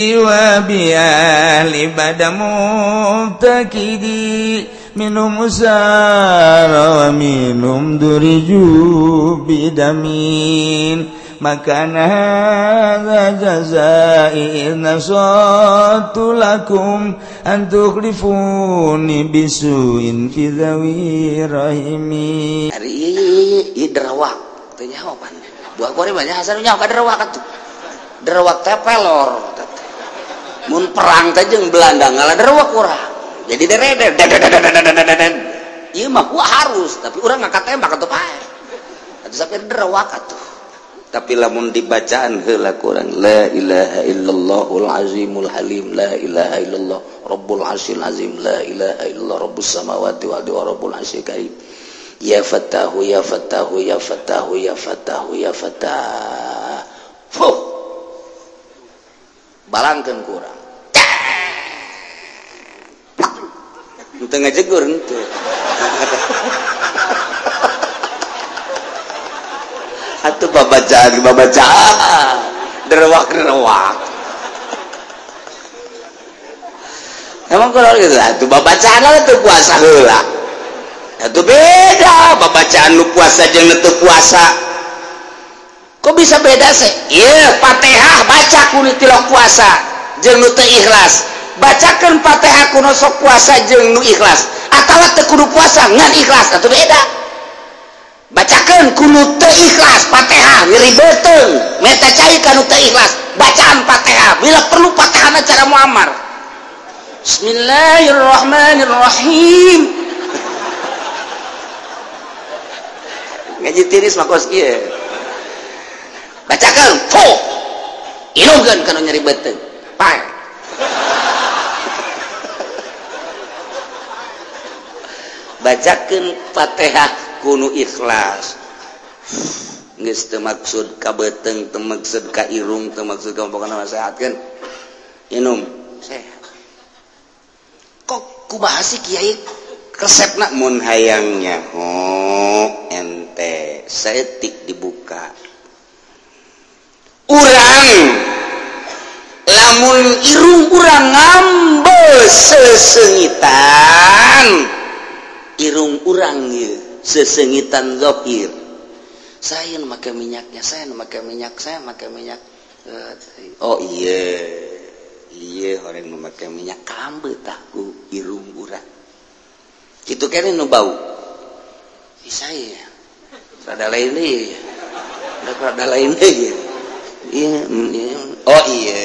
وبأهل بدا مبتكدي منهم سار ومنهم درجوا بدمين مكان هذا جزائي إذ نصرت لكم أن تخلفوني بسوء في ذوي رحمي. Ari ieu derawak teh nyaho pan. Buah kore banyak hasan nyaho ka derawak atuh. Derawak teh pelor. Mun perang teh jeung Belanda ngalah derawak urang. Jadi dereder ieu mah harus, tapi urang ngangkat tembak atuh pae. Atuh sampai derawak atuh. Tapi lamun dibacaan heula kurang la ilaha illallahul azimul halim la ilaha illallah rabbul arsyil azim la ilaha illallah rabbus samawati wal ardi wa rabbul arsyil karim ya fatahu ya fatahu ya fatahu ya fatahu ya fatah fuh balangkeun kurang henteu ngajegur henteu. Atuh babacaan babacaan derewak-derewak emang kurang gitu atuh babacaan lah teu puasa heula atuh beda babacaan nu puasa jeung nu teu puasa kok bisa beda sih? Iya, Fatihah baca kudu tilok puasa jeung nu teu ikhlas bacakeun Fatihah kudu sok puasa jeung nu ikhlas atawa teu kudu puasa ngan ikhlas atuh beda. Bacakeun kudu teu ikhlas Fatihah nyeri beuteung meta cai kanu teu ikhlas bacaan Fatihah bila perlu Fatihahna cara Muammar Bismillahirrahmanirrahim ngaji tiris mah kos kieu bacakeun fuh inungkeun kanu nyeri beuteung pae bacakeun Fatihah kuno ikhlas geus teu maksud ka beuteung teu maksud ka irung teu maksud ka pokona mah sehatkeun inum sehat kok kumaha sih kiai resepna mun hayang nyaho ente saeutik dibuka urang lamun irung urang ngambe sesengitan irung urang ieu sesengitan zahir saya nu make minyaknya saya nu make minyak saya make minyak oh iya iya orang nu make minyak kambe tah ku irung urang kitu keneh nu bau ih saya rada lain deui rada lain deui iya oh iya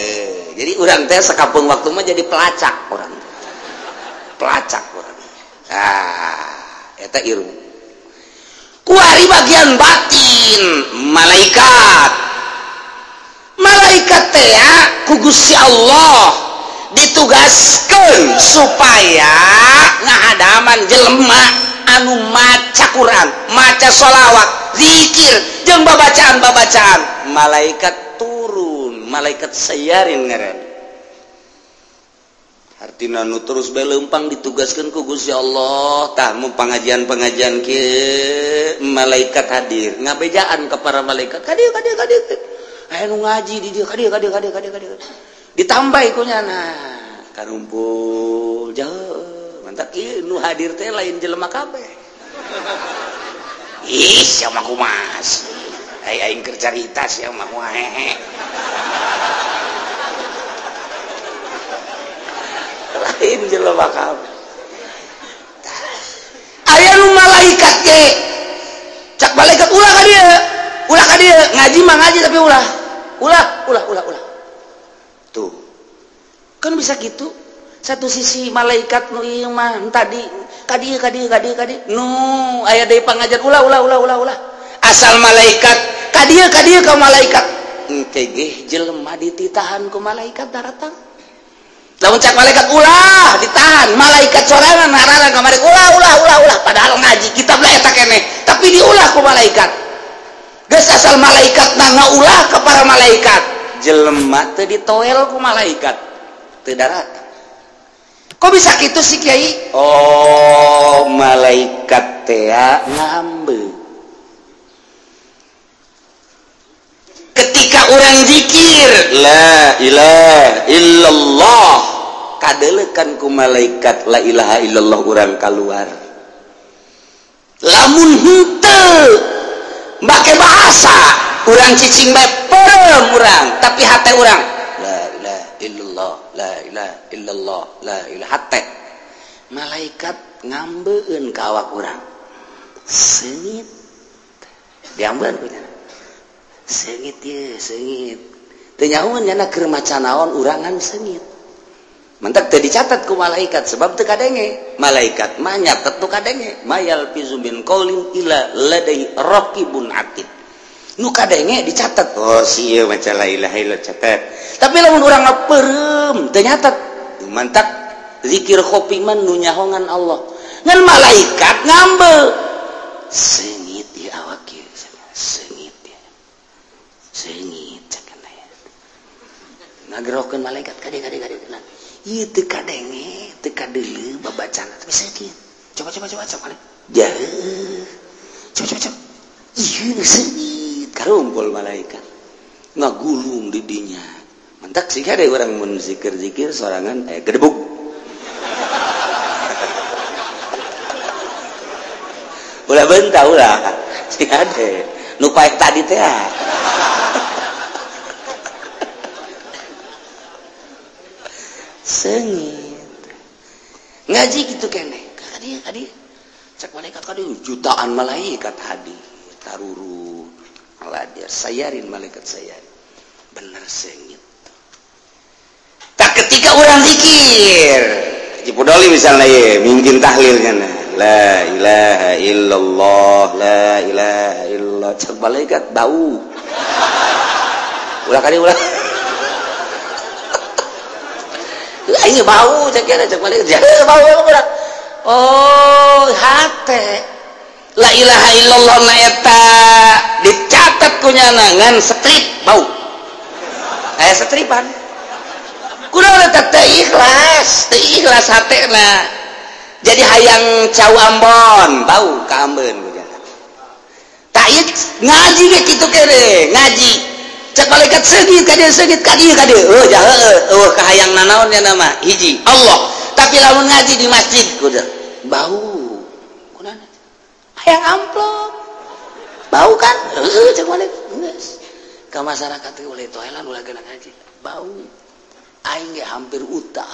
jadi urang teh sakapeung waktu mah jadi pelacak urang pelacak urang ah eta irung kuari bagian batin malaikat malaikat teh ku Gusti Allah ditugaskeun supaya ngahadaman jelema anu maca Quran maca sholawat zikir jeung babacaan-babacaan malaikat turun malaikat sayarin ngaran artina nu terus bae leumpang ditugaskeun ku Gusti Allah tah mun pangajian-pangajian kieu malaikat hadir ngabejaan ka para malaikat ka dieu ka dieu ka dieu aya nu ngaji di dieu ka dieu ka dieu ka dieu ka dieu ka dieu ditambah ku nyana karumpul jauh mantap ieu nu hadir teh lain jelema kabeh ih sia mah kumaha ai aing keur carita sia mah hehe lain jelema kabeh aya nu malaikat ge cak malaikat ulah ka dieu ulah ka dieu ngaji mah ngaji tapi ulah ulah ulah ulah ulah tuh kan bisa gitu satu sisi malaikat nu ieu mah tadi ka dieu ka dieu ka dieu ka dieu nu aya deui pangajar ulah ulah ulah ulah ulah asal malaikat ka dieu ka dieu ka malaikat engke ge jelema dititahan ku malaikat daratang lamun cak malaikat ulah ditahan malaikat sorangan ngarana kamari ulah ulah ulah ulah padahal ngaji kitab lah eta keneh tapi diulah ku malaikat geus asal malaikat na ngaulah ka para malaikat jelema teu ditoel ku malaikat teu daratang kok bisa kitu sih kiai oh malaikat teh ngambe ketika orang zikir la ilaha Kadelekan ku malaikat la ilaha illallah urang kaluar. Lamun henteu make bahasa urang cicing bae perem urang, tapi hate urang la ilaha illallah, la ilaha illallah, la ilaha hate. Malaikat ngambeun ka awak urang. Seungit. Diambeun ku nya. Seungit ye, seungit. Teu nyahoeun nya keur maca naon urangan seungit. Mantak teu dicatat ku malaikat sebab teu kadenge. Malaikat mah nyatet nu kadenge. Mayal fizu min qaulin illa ladai raqibun atid. Nu kadenge dicatat. Oh si ieu maca la ilaha illallah catat. Tapi lamun urang mah peureum teu nyatet. Mantak zikir khofi mah nu nyahongan Allah. Ngan malaikat ngambe. Seungit di awak ieu, seungit ya. Seungit cek aya. Ngagerokeun malaikat kade kade kade. Ieu teu kadenge, teu kadeuleu babacana tapi seungit. Coba coba coba coba. Jauh. Coba coba coba. Ieu seungit karumpul malaikat. Ngagulung di dinya. Mantak sih ada orang mun zikir-zikir sorangan gedebuk. Ulah bentah ulah. Sih ada. Nu paek tadi teh. Seungit. Ngaji gitu keneh. Kadi kadi. Cek malaikat kadi jutaan malaikat hadir. Taruru. Hadir sayarin malaikat sayarin. Bener seungit. Tak ketika orang zikir. Haji Pudoli misalnya ye, mungkin tahlilnya nah. La ilaha illallah, la ilaha illallah. Cek malaikat bau. Ulah kali ulah. Aing bau cek kira cek malaikat. Bau ulah. Oh, hate. La ilaha illallah na eta dicatat ku nyana ngan strip bau. Aya setripan. Kunaon eta teu ikhlas hatena. Jadi hayang cau Ambon, bau ka Ambon ku nyana. Tah ieu ngaji ge kitu kene, ngaji. Cek malaikat seungit ka dieu, seungit ka dieu ka dieu. Heuh jaha eueuh kahayang nanaon nya nama hiji Allah. Tapi lamun ngaji di masjid kudu bau. Kunaon? Hayang amplop. Bau kan? Heueuh cek malaikat geus. Ka masyarakat teh ulah toelan ulah geuna ngaji. Bau. Aing ge hampir utah.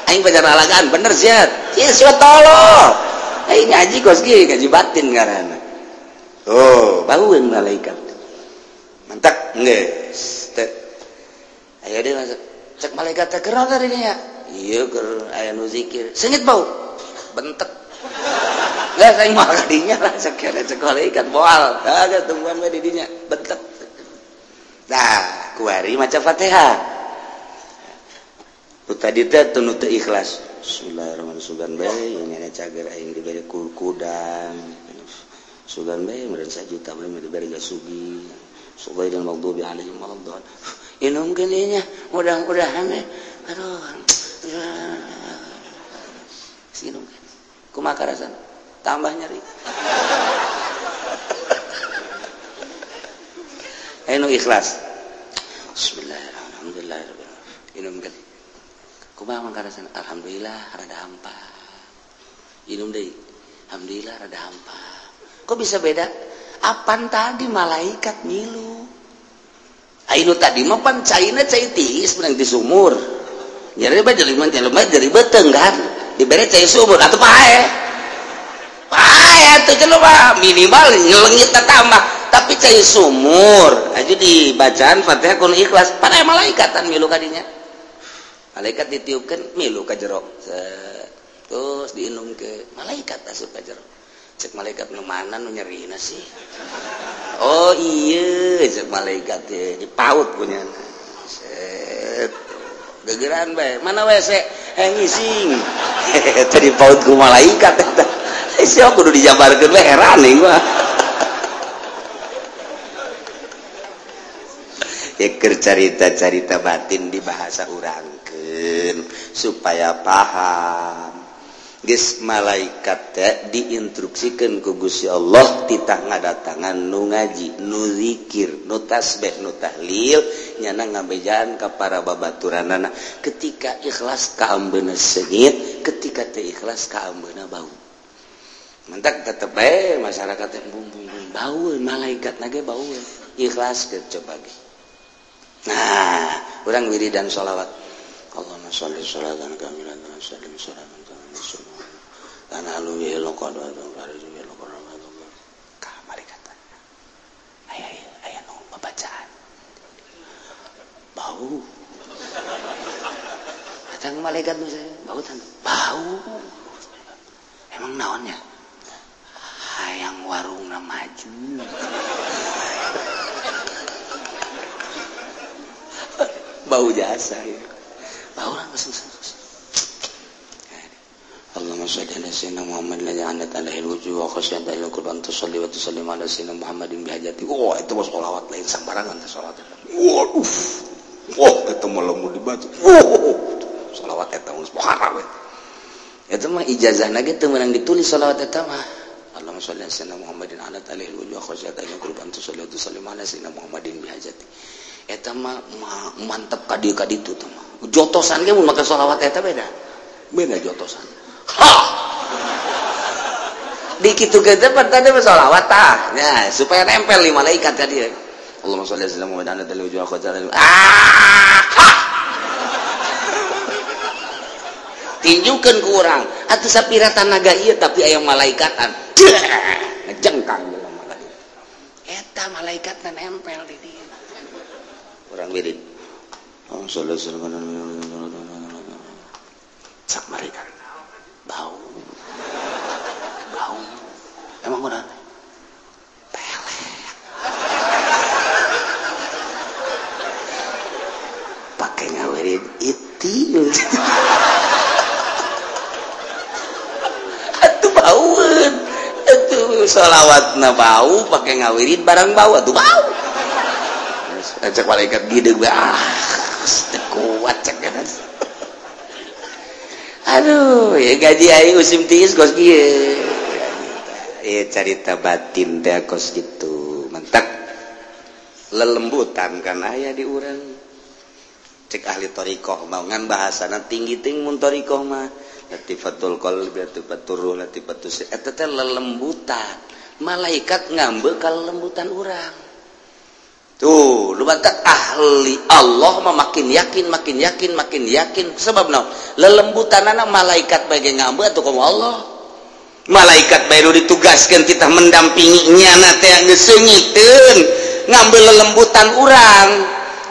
Aing pacar alagaan bener sia. Sia sia tolol. Aing ngaji kos ge ngaji batin ngaranna. Oh, baueun malaikat. Mantak geus teh. Aya deui masuk. Cek malaikat teh keur tadi nya. Ieu keur aya nu zikir. Seungit bau. Bentek. Geus aing mah ka dinya lah cek cek malaikat moal. Tah geus tungguan we di dinya. Bentek. Nah, kuari maca Fatihah. Nu tadi teh teu nu teu ikhlas. Bismillahirrahmanirrahim. Sugan bae ini cager aing dibere kudang. Sugan bae meureun sajuta bae dibere gasugi. Sugairil maghdubi alaihim waladdallin. Inumkeun ieu nya, mudah-mudahan aduh. Sinumkeun. Kumaha karasana? Tambah nyeri. Anu ikhlas. Bismillahirrahmanirrahim. Inumkeun. Kumaha mangkarasana? Alhamdulillah rada hampa. Inum deui. Alhamdulillah rada hampa. Kok bisa beda? Apan tadi malaikat ngilu. Ainu tadi mah pan caina cai tiis menang di sumur. Nyeri bae jelema jelema jadi beuteung kan. Dibere cai sumur atuh pae. Pae atuh jelema minimal nyelengit tambah. Tapi cai sumur aja dibacaan Fatihah kun ikhlas pan aya malaikatan milu ka dinya. Malaikat ditiupkeun milu ka jero. Terus diinum ke malaikat asup ka jero. Cek malaikat nu mana nu nyerina sih? Oh iya, cek malaikat teh dipaut punyana. Set. Gegeran bae. Mana WC? Hayang ngising. Teh dipaut ku malaikat eta. Sia kudu dijabarkeun we heran aing mah. Ya keur carita-carita batin di bahasa urangkeun supaya paham. Geus malaikat teh diinstruksikeun ku Gusti Allah titah ngadatangan nu ngaji, nu zikir, nu tasbih, nu tahlil, nyana ngabejaan ka para babaturanana. Ketika ikhlas kaambeuna seungit, ketika teu ikhlas kaambeuna bau. Mentak tetep bae masyarakat teh bung bung bung bau, malaikat na ge bau. Ikhlas ke coba ge. Nah, urang wiridan sholawat. Allahumma sholli sholatan kamilatan wa sallim sholatan kamilatan. Tanah luwi lokon ka malaikat. Aya aya nu babacaan. Bau. Datang malaikat nu bau tan. Bau. Emang naonnya? Hayang warungna maju. Bau jasa ya. Bau orang kesel. Allahumma sholli ala sayyidina Muhammad la ja'anat alaihi wujuh wa khasyat alaihi qurban tusalli wa tusallim ala sayyidina Muhammadin bihajati. Oh, itu mah sholawat lain sembarangan teh sholawat. Waduh. Wah, eta mah lamun dibaca. Wah, sholawat eta geus haram eta. Eta mah ijazahna ge teu meunang ditulis sholawat eta mah. Allahumma sholli ala sayyidina Muhammadin ala alaihi wujuh wa khasyat alaihi qurban tusalli wa tusallim ala sayyidina Muhammadin bihajati. Eta mah mantep ka dieu ka ditu teh mah. Jotosan ge mun make sholawat eta beda. Beda jotosan. Ha! Dikitu ge teh tadi mah sholawat tah. Ya, supaya nempel di malaikat tadi. Allahumma sholli ala sayyidina Muhammad ala alaihi wujuh wa khasyat. Ah! Ha! Tinjukeun ku urang. Atuh sapira tanaga ieu tapi aya malaikatan. Ngejengkang jelema ka dieu. Eta malaikatna nempel di dieu. Urang wirid. Allahumma sholli ala sayyidina Muhammad. Cak malaikat. Bau. Bau. Emang udah pelet. Pakai ngawirid itu. Atuh baueun. Atuh sholawatna bau, pakai ngawirid barang bau atuh bau. Cek malaikat gede ah, teu kuat cek eta. Aduh, ya gaji aing musim tiis kos kieu. Ya carita batin teh kos gitu. Mentak lelembutan kan aya di urang. Cek ahli thariqah mah ngan bahasana tinggi ting mun thariqah mah. Latifatul qalbi, latifatur ruh, latifatus eta teh lelembutan. Malaikat ngambe ka lelembutan urang. Tuh, lu bantak ahli Allah mah makin yakin, makin yakin, makin yakin. Sebab naon? Lelembutanana malaikat bae ngambe atuh komo Allah. Malaikat bae nu ditugaskeun kita mendampingi nyana teh geus seungiteun ngambe lelembutan urang.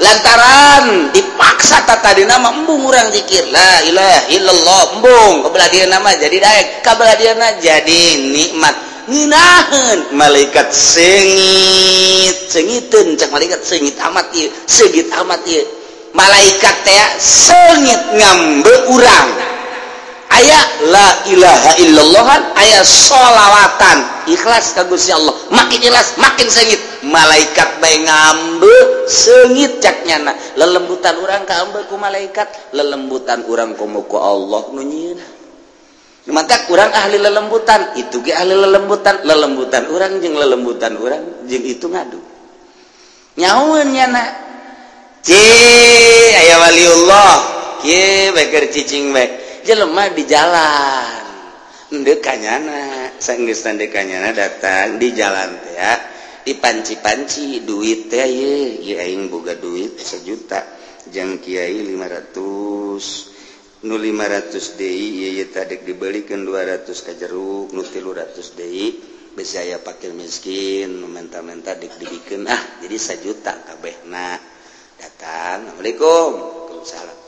Lantaran dipaksa tadina mah embung urang zikir la ilaha illallah embung kabelah dieuna mah jadi daek, kabelah dieuna jadi nikmat. Ngeunaheun malaikat seungit seungiteun cak malaikat seungit amat ieu seungit amat ieu malaikat teh seungit ngambe urang aya la ilaha illallah aya sholawatan ikhlas ka Gusti Allah makin ikhlas makin seungit malaikat bae ngambe seungit cak nyana lelembutan urang kaambe ku malaikat lelembutan urang komo ku Allah nu nyieuna. Maka kurang ahli lelembutan itu ge ahli lelembutan lelembutan urang jeung lelembutan urang jeung itu ngadu nyaun nyana ci aya waliullah kieu bae keur cicing bae jelema di jalan endeu ka nyana sanggeus teu ka nyana datang di jalan teh ya dipanci-panci duit teh ieu ieu aing boga duit 1 juta jeung kiai 500 nu 500 deui ieu teh dek dibelikeun 200 ka jeruk nu 300 deui besi aya fakir miskin nu menta-menta dek dibikeun ah jadi 1 juta kabehna datang assalamualaikum waalaikumsalam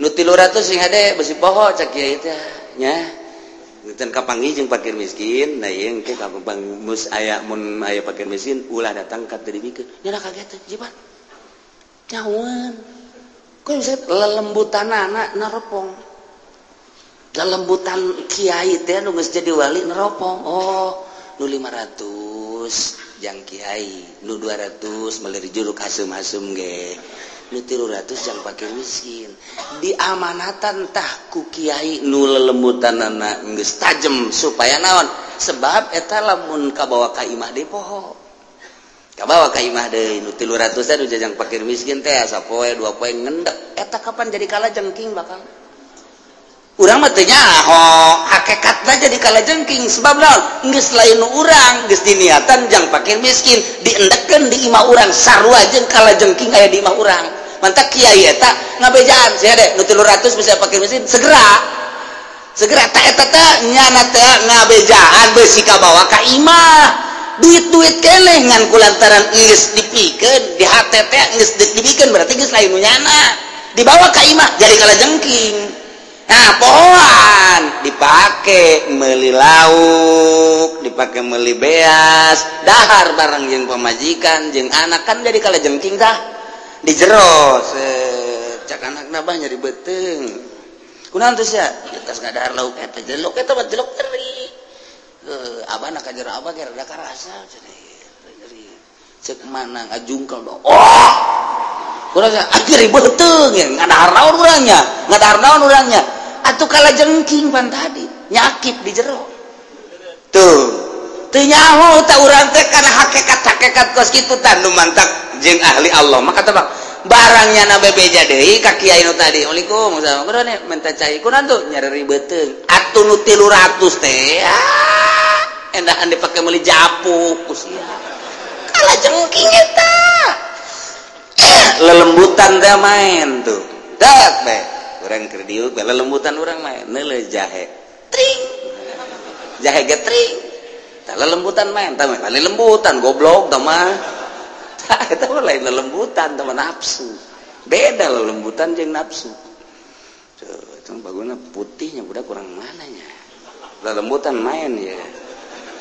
nu 300 sing hade besi poho cak kiai teh nya teu kapanggih jeung fakir miskin nah ieu engke kapanggih mus aya mun aya fakir miskin ulah datang ka teu dibikeun nya kaget teh jibat nyawan kok bisa lelembutanana neropong lelembutan kiai teh nu geus jadi wali neropong oh nu 500 jang kiai nu 200 meuli jeruk asem-asem ge Nu 300 jang fakir miskin. Diamanatan tah ku kiai nu lelembutanana geus tajem supaya naon? Sebab eta lamun kabawa ka imah deui poho. Kabawa ka imah deui nu 300 teh nu jajang fakir miskin teh sapoe dua poe ngendek. Eta kapan jadi kalajengking bakal? Urang mah teu nyaho, hakikatna jadi kalajengking sebab naon? Geus lain nu urang, geus diniatan jang fakir miskin, diendekeun di imah urang sarua jeung kalajengking aya di imah urang. Mantak kiai eta ngabejaan sia de nu 300 bisa fakir miskin segera. Segera ta eta teh nyana teh ngabejaan beusi kabawa ka imah. Duit-duit keneh ngan kulantaran geus dipikeun di hate teh geus dipikeun berarti geus lain nu nyana. Dibawa ka imah jadi kalajengking. Nah, pohoan dipake meuli lauk, dipake meuli beas, dahar bareng jeung pamajikan jeung anak kan jadi kalajengking tah. Di jero cak anakna bah nyeri beuteung. Kunaon teh sia? Tas ngadahar lauk eta jelok eta mah jelok teri. Abah nak ka jero abah ge rada karasa cenah. Nyeri. Cek mana ngajungkel do. Oh! Kurang nyeri beuteung ngadahar naon urangnya? Ngadahar naon urangnya? Atuh kalajengking pan tadi nyakip di jero tuh teu nyaho ta urang teh kana hakikat-hakikat kos kitu tah nu mantak jeung ahli Allah maka teh barangnya na bebeja deui ka kiai nu tadi Waalaikumsalam kunaon minta cai kunaon tuh nyeri beuteung atuh nu 300 teh endahan dipake meuli japuk ku sia kalajengking eta lelembutan teh main tuh dak bae urang keur diuk bae lelembutan urang main neuleuh jahe tring jahe ge tring tah lelembutan main tah mah lelembutan goblok tah mah tah eta mah lain lelembutan tah mah nafsu beda lelembutan jeung nafsu tuh itu baguna putihnya budak kurang mananya lelembutan main ya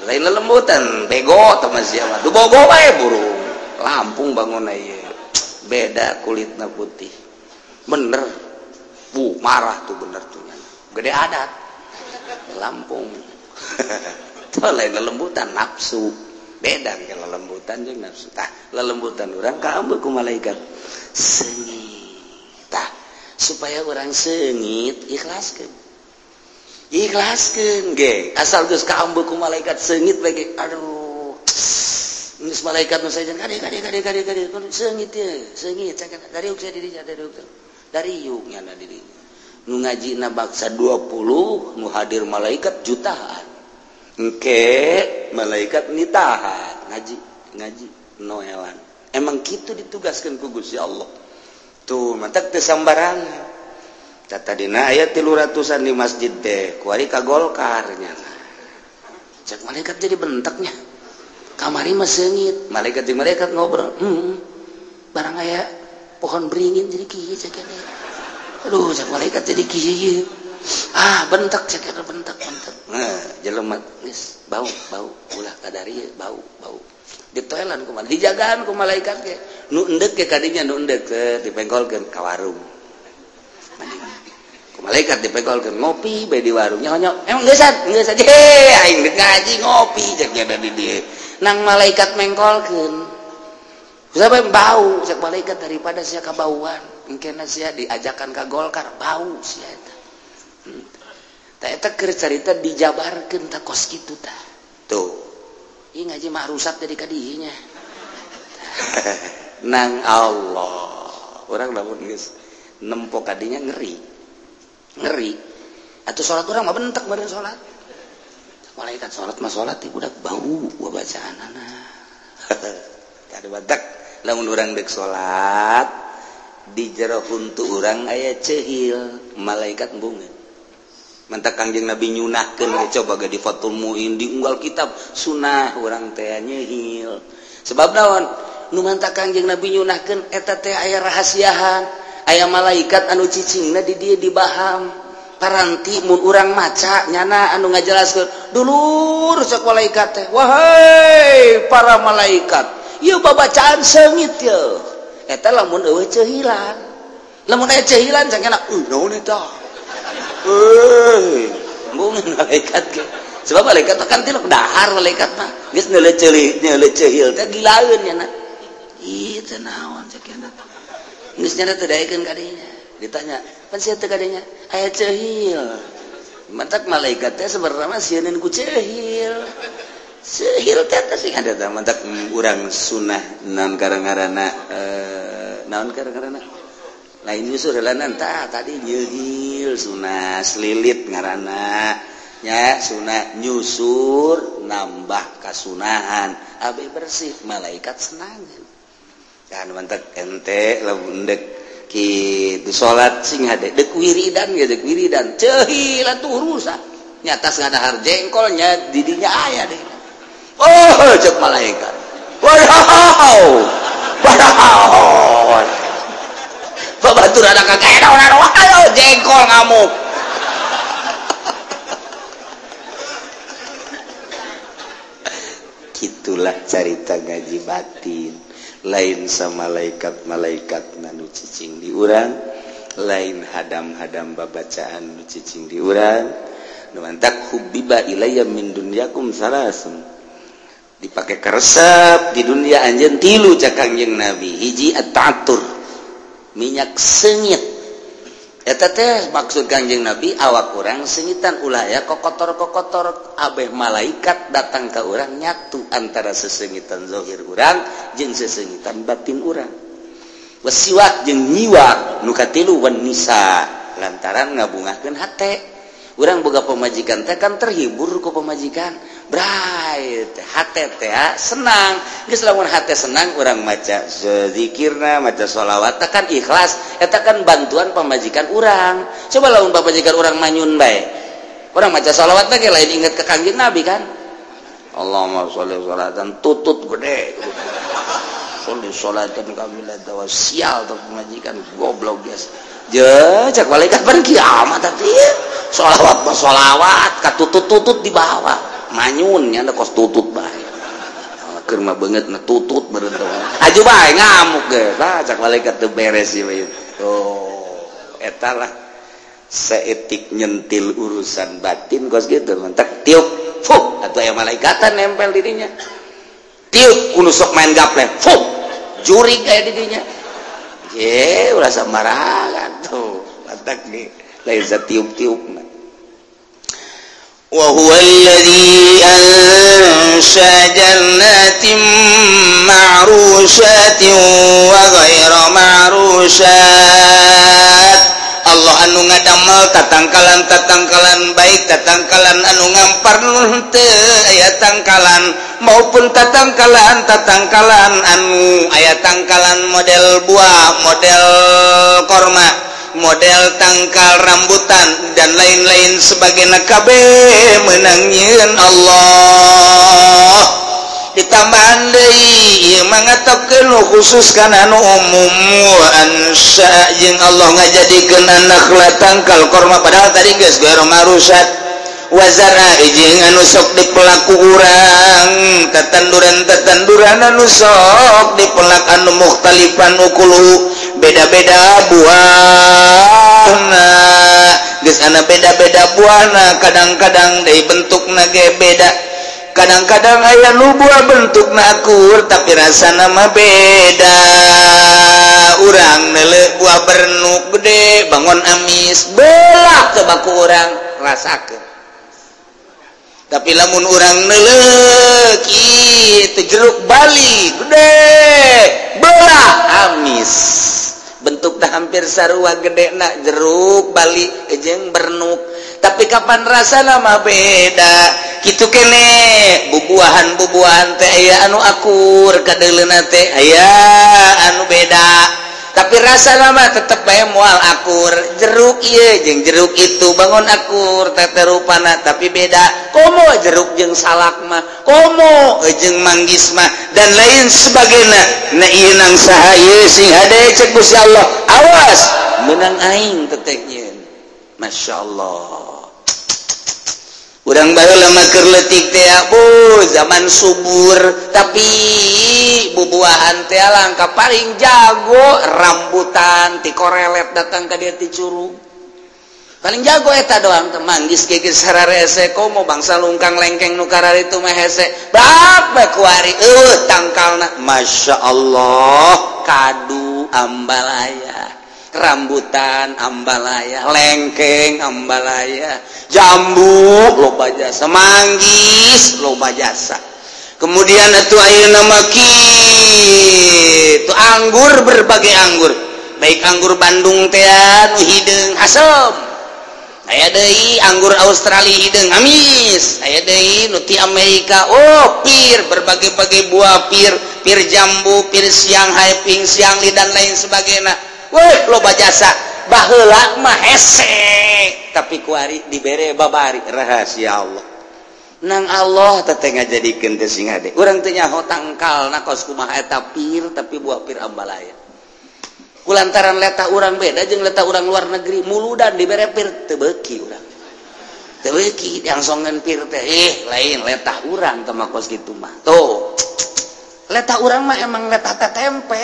lain lelembutan bego tah mah sia mah du bogo bae burung Lampung bangunna ieu beda kulitna putih bener bu marah tuh bener tuh gede adat Lampung tuh lain lelembutan nafsu beda ke lelembutan jeung nafsu tah lelembutan urang kaambeuk ku malaikat seungit tah supaya urang seungit ikhlaskeun ikhlaskeun ge asal geus kaambeuk ku malaikat seungit bae ge aduh geus malaikat nu sajen kade kade kade kade kade seungit ye seungit dari uk dirinya dari uk dari yuk nyana dirinya nu ngajina baksa 20 nu hadir malaikat jutaan engke malaikat nitahan ngaji ngaji noelan emang kitu ditugaskeun ku Gusti Allah tuh mantak teu sambarangan tadina aya 300-an di masjid teh kuari ka Golkar nyana cek malaikat jadi bentaknya kamari mah seungit malaikat jeung malaikat ngobrol barang aya pohon beringin jadi kieu cek aduh cek malaikat jadi kieu ah bentak cek bentak bentak nah jelema geus bau bau ulah kadari bau bau ditoelan kumaha dijagaan ku malaikat ge nu endek ge kadinya nu endek dipengkolkeun ka warung ku malaikat dipengkolkeun ngopi bae di warung nyonya emang geus geus aja aing deuk ngaji ngopi cek nya di dieu nang malaikat mengkolkeun siapa yang bau cek malaikat daripada sia kabauan engkena sia diajakan ka Golkar bau sia eta tah eta keur carita dijabarkeun tah kos kitu tah tuh ieu ngaji mah rusak jadi kadinya nang Allah urang lamun geus nempo kadinya ngeri ngeri atuh salat urang mah bentek meureun salat malaikat salat mah salat teh budak bau bacaanana tadi badak lamun urang deuk salat di jero huntu urang aya ceuhil malaikat embungeun mantak Kangjeng Nabi nyunahkeun we coba ge di Fathul Muin di unggal kitab sunah urang teh nyeuhil sebab naon nu mantak Kangjeng Nabi nyunahkeun eta teh aya rahasiahan aya malaikat anu cicingna di dieu dibaham paranti mun urang maca nyana anu ngajelaskeun dulur cek malaikat teh wahai para malaikat ieu babacaan seungit ye eta lamun eueuh ceuhilan lamun aya ceuhilan cangena naon eta euy embungeun malaikat ge sebab malaikat kan tilok dahar malaikat mah geus neuleuh ceuhil teh gilaeun nyana ieu teh naon cek nya Geus nyana teu daekeun ka dinya. Ditanya, "Pan sia teu ka dinya?" Aya ceuhil. Mantak malaikat teh sebenarnya mah sieun ku ceuhil. Ceuhil teh teh sing ada teh mantak urang sunah naon karang-karana naon karang-karana. Lain nyusur heulanan tah tadi nyeuhil sunah selilit ngaranna. Nya sunah nyusur nambah kasunahan abe bersih malaikat senangan. Dan mantak ente lamun dek kitu salat sing hade dek wiridan ge dek wiridan ceuhil atuh urusan nya tas ngadahar jengkol nya didinya aya deui. Oh cek malaikat. Wow. Wow. Babatur anak kakek ayo jengkol ngamuk. Itulah carita ngaji batin. Lain sama malaikat-malaikat nu cicing di urang, lain hadam-hadam babacaan nu cicing di urang. Nu mantak hubbiba ilayya min dunyakum salasun. Dipake karesep di dunia anjeun tilu cak Kangjeng Nabi. Hiji at-ta'attur, minyak sengit. Eta teh maksud Kangjeng Nabi awak urang sengitan ulah ya kokotor-kokotor abeh malaikat datang ke urang nyatu antara sesengitan zahir urang jeung sesengitan batin urang. Wasiwak jeung nyiwak nu katilu wan nisa lantaran ngabungahkeun hate. Urang boga pamajikan teh kan terhibur ku pamajikan. Bray teh hate teh senang. Geus lamun hate senang urang maca zikirna, maca sholawat kan ikhlas, eta kan bantuan pamajikan urang. Coba lamun pamajikan urang manyun bae. Urang maca sholawat teh lain inget ke Kangjeng Nabi kan. Allahumma sholli sholatan tutut gede. Sholli sholatan kamilatan wa sial tuh pamajikan goblok geus. Je cek malaikat pan kiamat atuh. Sholawat mah sholawat katutut-tutut dibawa. Manyun nya kos tutut bae. Keur mah beungeut na tutut beureun teh. Aju bae ngamuk ge. Tah cak malaikat teu beres ieu. Oh, eta lah seetik nyentil urusan batin kos kitu mantak tiup fuh atuh aya malaikatan nempel di dinya. Tiup kudu sok main gaple fuh jurig aya di dinya. Ye ulah sembarangan tuh mantak ge lain satiup-tiup. وهو الذي أنشأ جنات معروشات وغير معروشات. Allah anu ngadamel tatangkalan-tatangkalan baik tatangkalan anu ngampar teu aya tangkalan maupun tatangkalan-tatangkalan anu aya tangkalan model buah, model korma, model tangkal rambutan dan lain-lain sebagainya kabeh meunang nyieun Allah. Ditambahan deui ieu mah ngatepkeun nu khusus kana anu umum wa ansya jeung Allah ngajadikeun anak la tangkal korma padahal tadi geus gairu marusat wa zara jeung anu sok dipelaku urang tetanduran-tetanduran anu sok dipelak anu mukhtalifan ukuluhu beda-beda buahna geus ana beda-beda buahna kadang-kadang deui bentukna ge beda kadang-kadang aya nu buah bentukna akur tapi rasana mah beda. Urang neuleuh buah bernuk gede bangon amis belah coba ku urang rasakeun tapi lamun urang neuleuh kitu jeruk Bali gede belah amis bentukna hampir sarua gedena jeruk Bali jeung bernuk tapi kapan rasana mah beda. Kitu kene bubuahan-bubuahan teh aya anu akur kadeuleuna teh aya anu beda tapi rasana mah tetep bae moal akur. Jeruk ieu jeung jeruk itu bangun akur teh rupana tapi beda komo jeruk jeung salak mah komo jeung manggis mah dan lain sebagainya. Nah ieu nang saha ieu sing hade cek Gusti Allah awas meunang aing teteh nyieun. Masya Allah urang baheula mah keur leutik teh zaman subur tapi bubuahan teh langka paling jago rambutan ti korelet datang ka dieu ti curug paling jago eta doang teh manggis ge geus sararese komo bangsa lungkang lengkeng nu kararitu mah hese bab bae kuari eueuh tangkalna. Masya Allah kadu ambalaya, rambutan ambalaya, lengkeng ambalaya, jambu loba jasa, manggis loba jasa. Kemudian atuh ayeuna mah kitu anggur, berbagai anggur, baik anggur Bandung teh nu hideung asem, aya deui anggur Australia hideung amis, aya deui nu ti Amerika, oh pir, berbagai-bagai buah pir, pir jambu, pir Shanghai, ping Siangli dan lain sebagainya. Weh, loba jasa. Baheula mah hese, tapi kuari dibere babari rahasia Allah. Nang Allah teh ngajadikeun teh sing hade. Urang teh nyaho tangkalna kos kumaha eta pir, tapi buah pir ambalaya. Kulantaran letah urang beda jeung letah urang luar negeri, muludan dibere pir teu beuki urang. Teu beuki diangsongeun pir teh, lain letah urang teh mah kos kitu mah. Tuh. Letah urang mah emang letah teh tempe.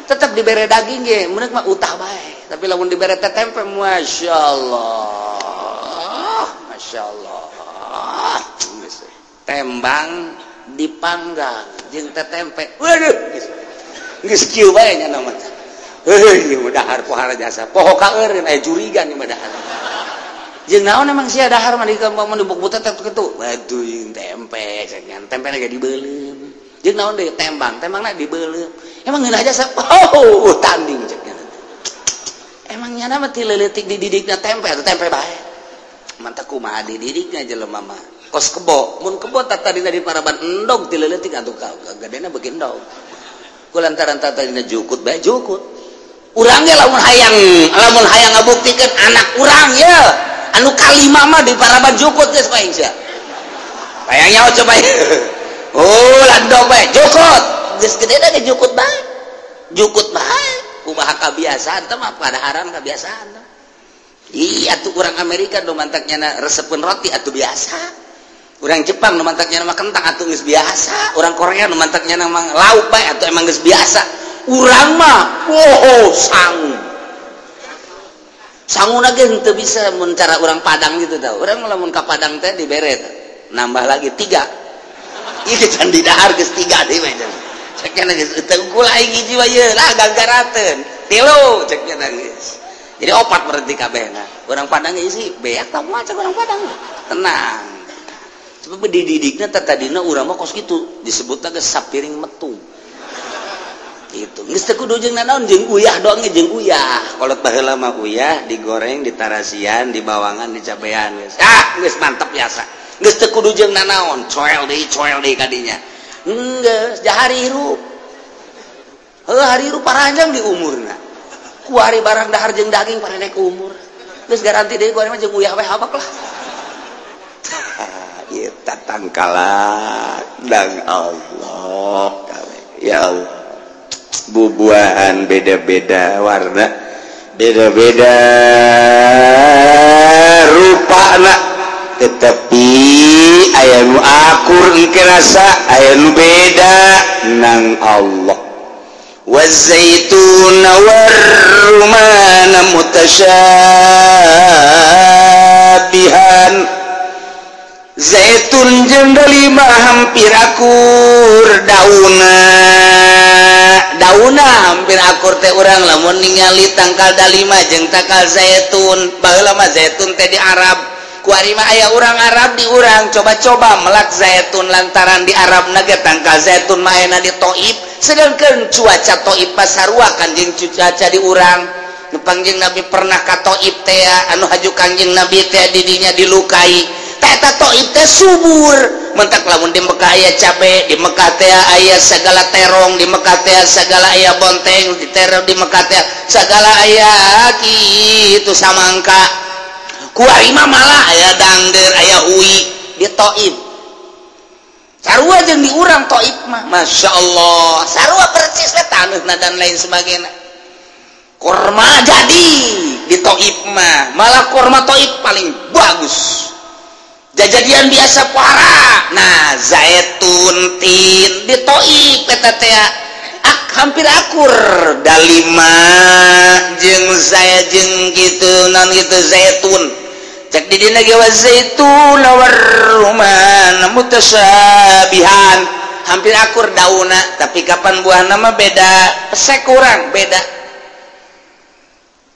Tetep dibere daging ge, meunang mah utah bae. Tapi lamun dibere teh tempe, masyaallah. Masyaallah. Tembang dipanggang jeung teh tempe. Waduh, geus kieu bae nya mah. Heuh, ieu dahar pohara jasa. Poho kaeureun aya jurigan ieu mah dahar. Jeung naon emang sia dahar mah di kampung dibuk butet teh kitu. Waduh, jeung tempe, cenah tempena ge dibeuleum. Jeung naon deui tembang, tembangna dibeuleum. Emang ngeunah jasa. Oh, tanding cek nya. Emang nyana mah ti leutik dididikna tempe atuh tempe bae. Mantap kumaha dididikna jelema mah. Kos kebo, mun kebo tadina di paraban endog ti leutik atuh gadena beuki endog. Kulantaran tadina jukut bae jukut. Urang ge lamun hayang ngabuktikeun anak urang ye anu kalima mah di paraban jukut geus paing sia. Hayang nyaho coba. Oh, landog bae jukut. Geus gedena ge jukut bae. Jukut bae. Kumaha kabiasaan teh mah padaharan kabiasaan. Iya atuh urang Amerika nu mantaknya resepeun roti atuh biasa. Urang Jepang nu mantaknya mah kentang atuh geus biasa. Urang Korea nu mantaknya mah lauk bae atuh emang geus biasa. Urang mah oh sangu. Sanguna ge henteu bisa mun cara urang Padang gitu tau. Urang mah lamun ka Padang teh dibere nambah lagi 3. Ieu can didahar geus 3 deui mah. Cek nya geus teu unggul aing hiji wae ye lah gagarateun. 3 cek nya geus. Jadi 4 berarti kabehna. Urang Padang isi beak tah moal cek urang Padang. Tenang. Sebab dididikna teh tadina urang mah kos kitu disebutna geus sapiring metu. Gitu. Geus teu kudu jeung nanaon jeung uyah doang ge jeung uyah. Kolot baheula mah uyah digoreng, ditarasian, dibawangan, dicabean geus. Ah, geus mantep biasa. Geus teu kudu jeung nanaon, coel deui kadinya. Geus jahari hirup. Heuh hari hirup paranjang di umurna. Kuari barang dahar jeung daging parendek umur. Geus garanti deui kuari mah jeung uyah we habak lah. Ieu tatangkalan dang Allah. Ya Allah. Bubuahan beda-beda warna, beda-beda rupana, tetapi aya nu akur engke rasa, aya nu beda nang Allah. Wazaituna warrumana mutasyabihan. Zaitun jeung delima hampir akur dauna. Dauna hampir akur teh urang lamun ningali tangkal dalima jeung tangkal zaitun. Baheula mah zaitun teh di Arab. Kuari mah aya urang Arab di urang coba-coba melak zaitun lantaran di Arab na ge tangkal zaitun mah ayana di Taif, sedangkan cuaca Taif pasarua kan jeung cuaca di urang. Nu pangjeng Nabi pernah ka Taif teh anu haju Kangjeng Nabi teh didinya dilukai. Eta Taif teh subur, mentak lamun di Mekah aya cabe, di Mekah teh aya segala terong, di Mekah teh segala aya bonteng, di terong di Mekah teh segala aya kitu samangka. Kuari mah malah aya dangder, aya hui di Taif. Sarua jeung di urang Taif mah, Masya Allah, sarua persis we taneuhna dan lain sebagainya. Korma jadi di Taif mah, malah korma Taif paling bagus. Jajadian biasa parah. Nah, zaitun tin di Taif eta teh hampir akur dalima jeung saya jeung kitu naon kitu zaitun. Cek di dina ge wa zaitun warruman mutasyabihan. Hampir akur dauna, tapi kapan buahna mah beda, pesek kurang beda.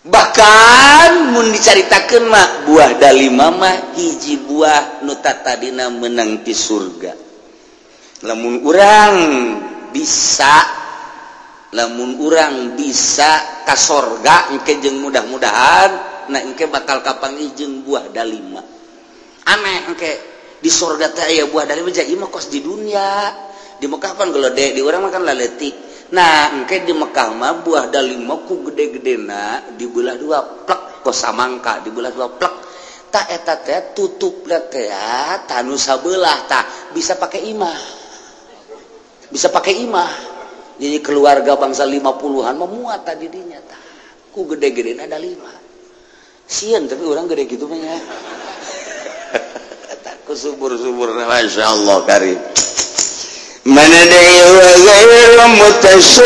Bahkan mun dicaritakeun mah buah dalima mah hiji buah nu tadina meunang ti surga. Lamun urang bisa, lamun urang bisa ka sorga engke jeung mudah-mudahan nah engke bakal kapanggih jeung buah dalima. Aneh engke di sorga teh aya buah dalima, jadi mah kos di dunia. Di Mekah pan gelede, di urang mah kan laletik. Nah engke di Mekah mah buah dalima ku gede-gedena dibelah dua plek kos samangka, dibelah dua plek. Ta eta teh tutupna teh tanu sabelah tah bisa pakai imah. Bisa pakai imah. Jadi keluarga bangsa 50-an memuat tadi dinya tah. Ku gede-gedena ada 5. Sieun tapi orang gede gitu mah nya. Ku subur-subur masyaallah karim. Mana deui wa ghairu mutasyabih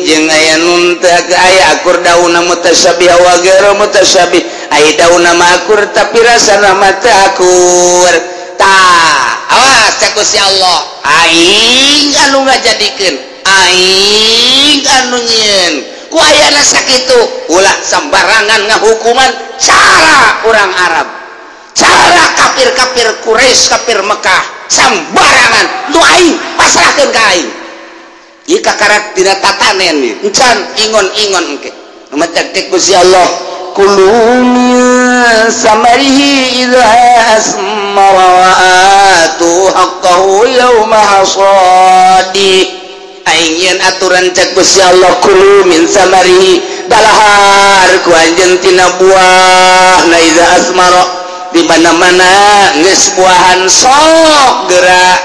jeung aya nun teh aya akur daunna mutasyabih wa ghairu mutasyabih. Aya daunna mah akur tapi rasana mah teu akur. Tah, awas cek Gusti Allah, aing anu ngajadikeun, aing anu nyieun. Ku ayana sakitu, ulah sembarangan ngahukuman cara orang Arab, cara kafir-kafir Quraisy, kafir Mekah, sembarangan. Nu aing pasrahkeun ka aing. Ieu kakarak dina tatanen ieu. Encan ingon-ingon engke. Nu matak teh Gusti Allah, kulu min samarihi idza asmara wa atu haqqahu yauma hasadi. Aing yen aturan cek Gusti Allah, kulu min samarihi dalahar ku anjeun tina buah na idza asmara, di mana-mana geus buahan sok gerak.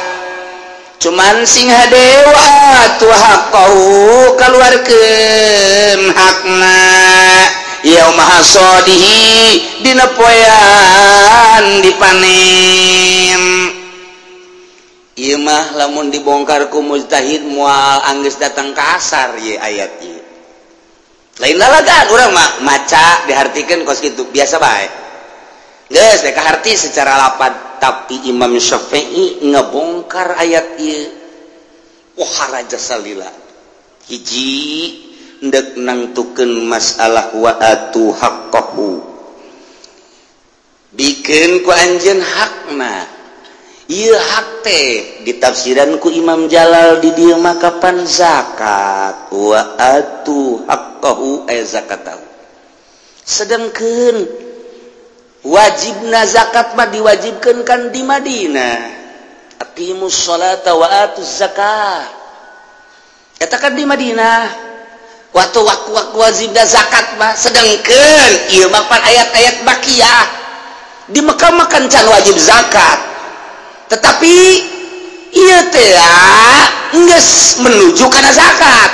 Cuman sing hadewa atu haqqahu kaluarkeun hakna yauma hasadihi dina poean dipanen. Ieu mah lamun dibongkar ku mujtahid moal anggeus datang ka asar ieu ayat ieu. Lain lalagan urang mah maca dihartikeun kos kitu biasa bae. Geus teh kaharti secara lapad, tapi Imam Syafi'i ngebongkar ayat ieu. Wah raja salila. Hiji ndek nangtukeun masalah wa atu haqqahu. Bikeun ku anjeun hakna. Ieu hak teh ditafsiran ku Imam Jalal di dieu mah kapan zakat wa atu haqqahu ay zakatahu. Sedengkeun wajibna zakat mah diwajibkeun kan di Madinah. Aqimus sholata wa atuz zakat. Eta kan di Madinah. Waktu waktu wajibna zakat mah, sedengkeun ieu mah pan ayat-ayat bakiyah. Di Mekah mah kan can wajib zakat. Tetapi ieu teh geus menuju kana zakat.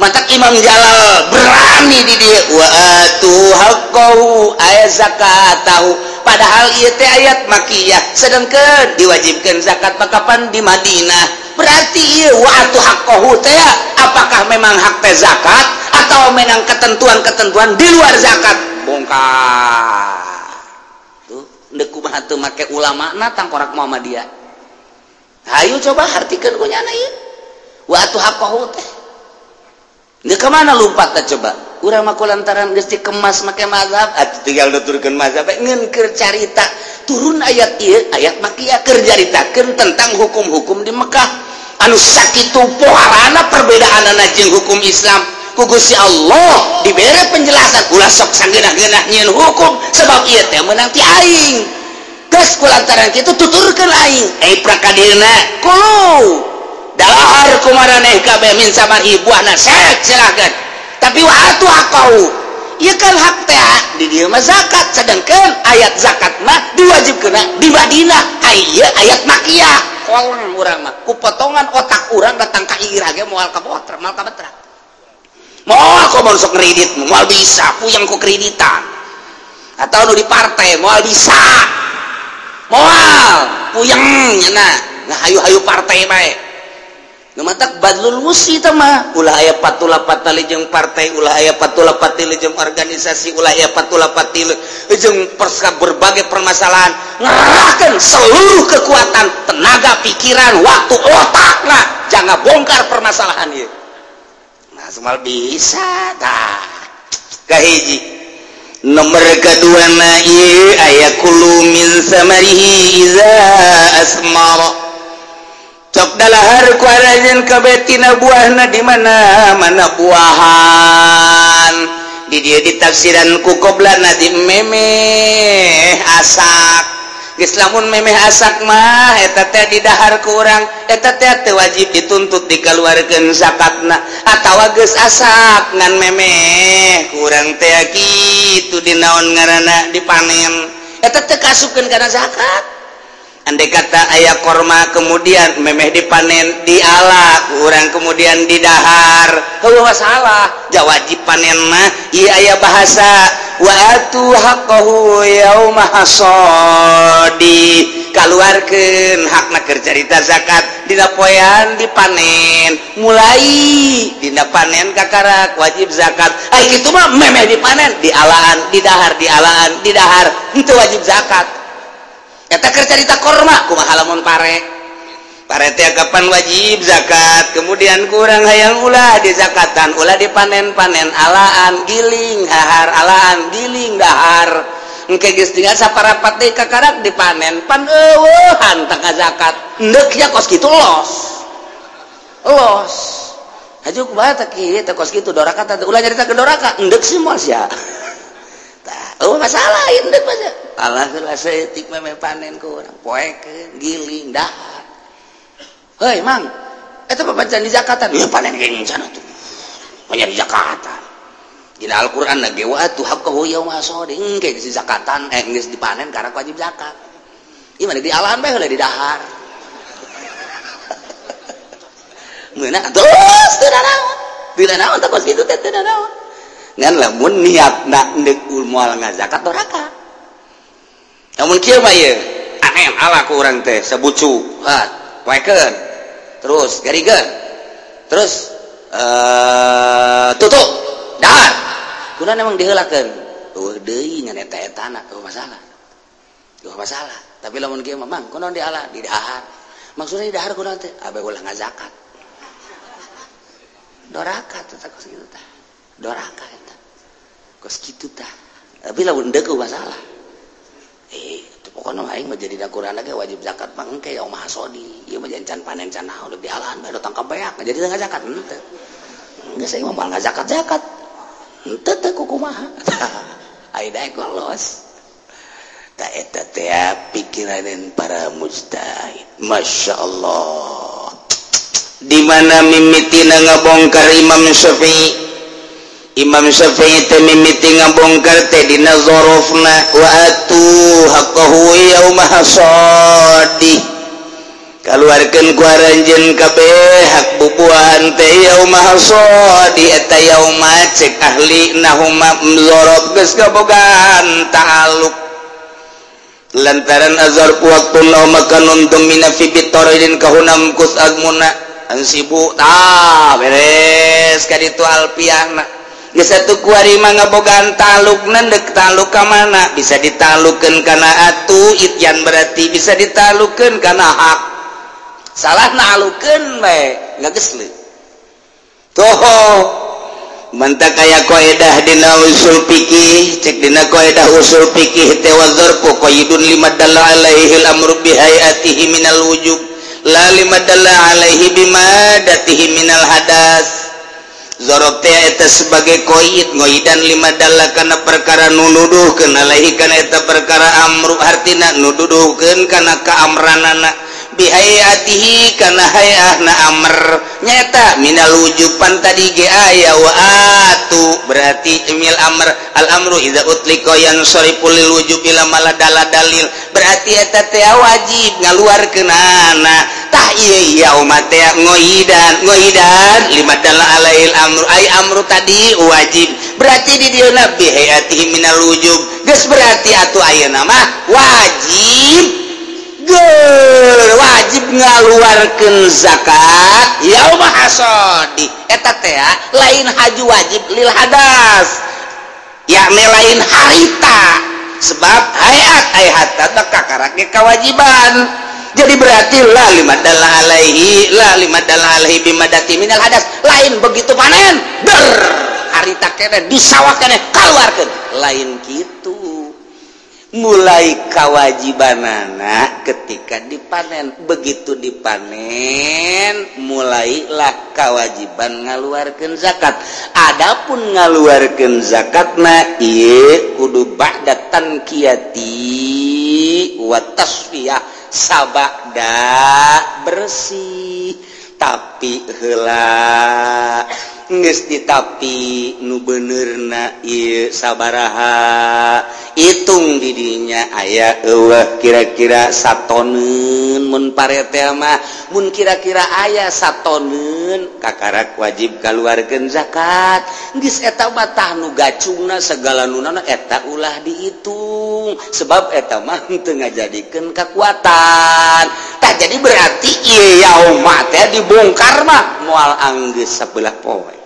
Matak Imam Jalal berani di dieu wa atu haqqahu ay zakatahu. Padahal ieu teh ayat makiyah, sedengkeun diwajibkeun zakat mah kapan di Madinah. Berarti ieu wa atu haqqahu teh apakah memang hak teh zakat atau memang ketentuan-ketentuan di luar zakat? Bongkar. Tuh, ndek kumaha teu make ulamana tangkorak Muhammadiyah. Hayu coba hartikeun ku nyana ieu. Wa atu haqqahu teh. Ndek ka mana lumpat teh coba? Urang mah kulantaran geus dikemas make mazhab, atuh tinggal nuturkeun mazhab ngeun keur carita. Turun ayat ieu, ayat makiyah keur caritakeun tentang hukum-hukum di Mekah. Anu sakitu poharana perbedaanana jeung hukum Islam. Ku Gusti Allah dibere penjelasan ulah sok sageunah-geunah nyieun hukum sebab ieu teh meunang ti aing. Geus kulantaran kitu tuturkeun aing. Eh prakadilna kulu dalahar kumaraneh kabeh min samari buahna sek silakeun. Tapi wa atu haqqahu. Ieu kan hak teh di dieu mah zakat, sedengkeun ayat zakat mah diwajibkeun di Madinah. Ai ieu ayat makiyah. Kolong urang mah ku potongan otak urang datang ka irah ge moal kabotra, moal kabetra. Moal komo sok ngredit, moal bisa puyeng ku kreditan. Atau nu di partai moal bisa. Moal puyeng nya nah hayu-hayu partai bae. Nu matak badlul wusi teh mah ulah aya patula patali jeung partai, ulah aya patula patili jeung organisasi, ulah aya patula patili jeung berbagai permasalahan. Ngerahkeun seluruh kekuatan, tenaga, pikiran, waktu, otakna jangan bongkar permasalahan ieu. Nah, semua bisa tah. Kahiji. Nomor kedua na ieu aya kulu min samarihi iza asmara. Cok dalahar ku aranjeun kabeh tina buahna di mana mana buahan di dieu ditafsiran ku qoblana di memeh asak. Geus lamun memeh asak mah eta teh didahar ku urang, eta teh teu wajib dituntut dikaluarkeun zakatna, atawa geus asak ngan memeh ku urang teh kitu dinaon ngaranna dipanen, eta teh kasupkeun kana zakat. Andai kata aya korma kemudian memeh dipanen diala kurang kemudian didahar, heueuh masalah ja wajib panen mah ieu aya bahasa wa atu haqqahu yauma hasadi, kaluarkeun hakna keur carita zakat dina poean dipanen, mulai dina panen kakarak wajib zakat. Ai kitu mah memeh dipanen dialaan didahar dialaan didahar henteu wajib zakat. Eta keur carita korma kumaha lamun pare pare teh kapan wajib zakat, kemudian kurang hayang ulah dizakatan, ulah dipanen-panen alaan giling hahar alaan giling dahar, engke geus tinggal saparapat deui kakarak dipanen pan eueuhan teu zakat endek ya kos kitu los los haju kumaha teh kieu teh kos kitu doraka teh ulah nyarita ke doraka endek sih moal sia. Oh masalah endek mah alah heula saeutik meh panen ku urang poekeun giling dahar. Heuy mang eta papancan di zakatan ieu panen geuning sana tuh banyak di zakatan dina Al-Qur'an ge wa atu haqqahu yauma hasadi, engke geus zakatan geus dipanen karena wajib zakat. Ieu mah di alahan bae heula di dahar. Meunang terus teu nanaon teu nanaon teh kos kitu teh teu nanaon. Ngan lamun niatna deuk moal ngazakat doraka. Namun kieu mah ieu anen ala ku urang teh sabucu, ha, poekeun. Terus garigeun. Terus tutup dahar. Kunaon emang diheulakeun? Eueuh deui ngan eta-etana eueuh masalah. Eueuh masalah. Tapi lamun kieu mah mang kunaon diala di dahar. Maksudna di dahar kunaon teh? Abe ulah ngazakat. Doraka teh kos kitu tah. Doraka eta. Kos kitu tah. Tapi lamun deuk masalah. Itu pokoknya aing mah jadi dakuran ge wajib zakat mah engke yaum hasodi. Ieu mah can panen can naon di alahan bae tangkap beak jadi teu ngazakat henteu. Geus aing mah moal ngazakat-zakat. Henteu teh kumaha. Ai daek los. Ta eta teh pikiranan para mujtahid. Masya Allah. Di mana mimitina ngabongkar Imam Syafi'i. Imam Syafi'i teh mimiti ngabongkar teh dina zorofna wa atu haqqahu yauma hasadi, kaluarkeun ku aranjeun kabeh hak bubuahan teh yauma hasadi. Eta yauma cek ahli nahuma zorof geus kabogaan ta'aluk lantaran azar waktu maka nuntung mina fi bitoridin kahunam kus agmuna ansibu tah beres ka ditu alpiahna. Geus satu kuari mah ngabogaan talukna deuk taluk ka mana bisa ditalukeun kana atu ityan berarti bisa ditalukeun kana hak salah nalukeun bae ngageus leuh tuh mantak aya kaidah dina usul fikih cek dina kaidah usul fikih teh wazarfu qaidun lima dalla alaihi al-amru bi hayatihi minal wujub la lima dalla alaihi bimadatihi minal hadas. Zorob teh eta sebagai koid ngoidan lima dalla kana perkara nunuduhkeun alaihi kana eta perkara amru hartina nududuhkeun kana kaamranana bihayatihi kana hayahna amr nyata minal wujuban tadi ge aya wa atu berarti imil amr al amru idza utlika yansarifu lil wujub ila maladala dalil berarti eta teh wajib ngaluarkeunana tah ieu yauma teh ngoidan ngoidan lima dalla alail amru ai amru tadi wajib berarti di dieu bihayatihi minal wujub geus berarti atuh ayeuna mah wajib Ger wajib ngaluarkeun zakat yauma hasadi eta teh lain haji wajib lil hadas yakni lain harita sebab hayat hayata teh kakarak ge kewajiban. Jadi berarti la lima dalla alaihi la lima dalla alaihi bimadati minal hadas lain begitu panen ber harita kene di sawah kene keluarkeun lain kitu. Mulai kewajibanana ketika dipanen, begitu dipanen mulailah kewajiban ngaluarkeun zakat. Adapun ngaluarkeun zakatna ieu kudu ba'da tankiyati wa tasfiyah, sabada bersih tapi heula geus ditapi nu benerna ieu sabaraha hitung didinya aya eueuh kira-kira satoneun mun parete mah mun kira-kira aya satoneun kakarak wajib kaluarkeun zakat geus eta mah tah nu gacungna segala nunana eta ulah dihitung sebab eta mah teu ngajadikeun kakuatan. Tah jadi berarti ieu yauma teh dibongkar mah moal anggeus sabelah poe.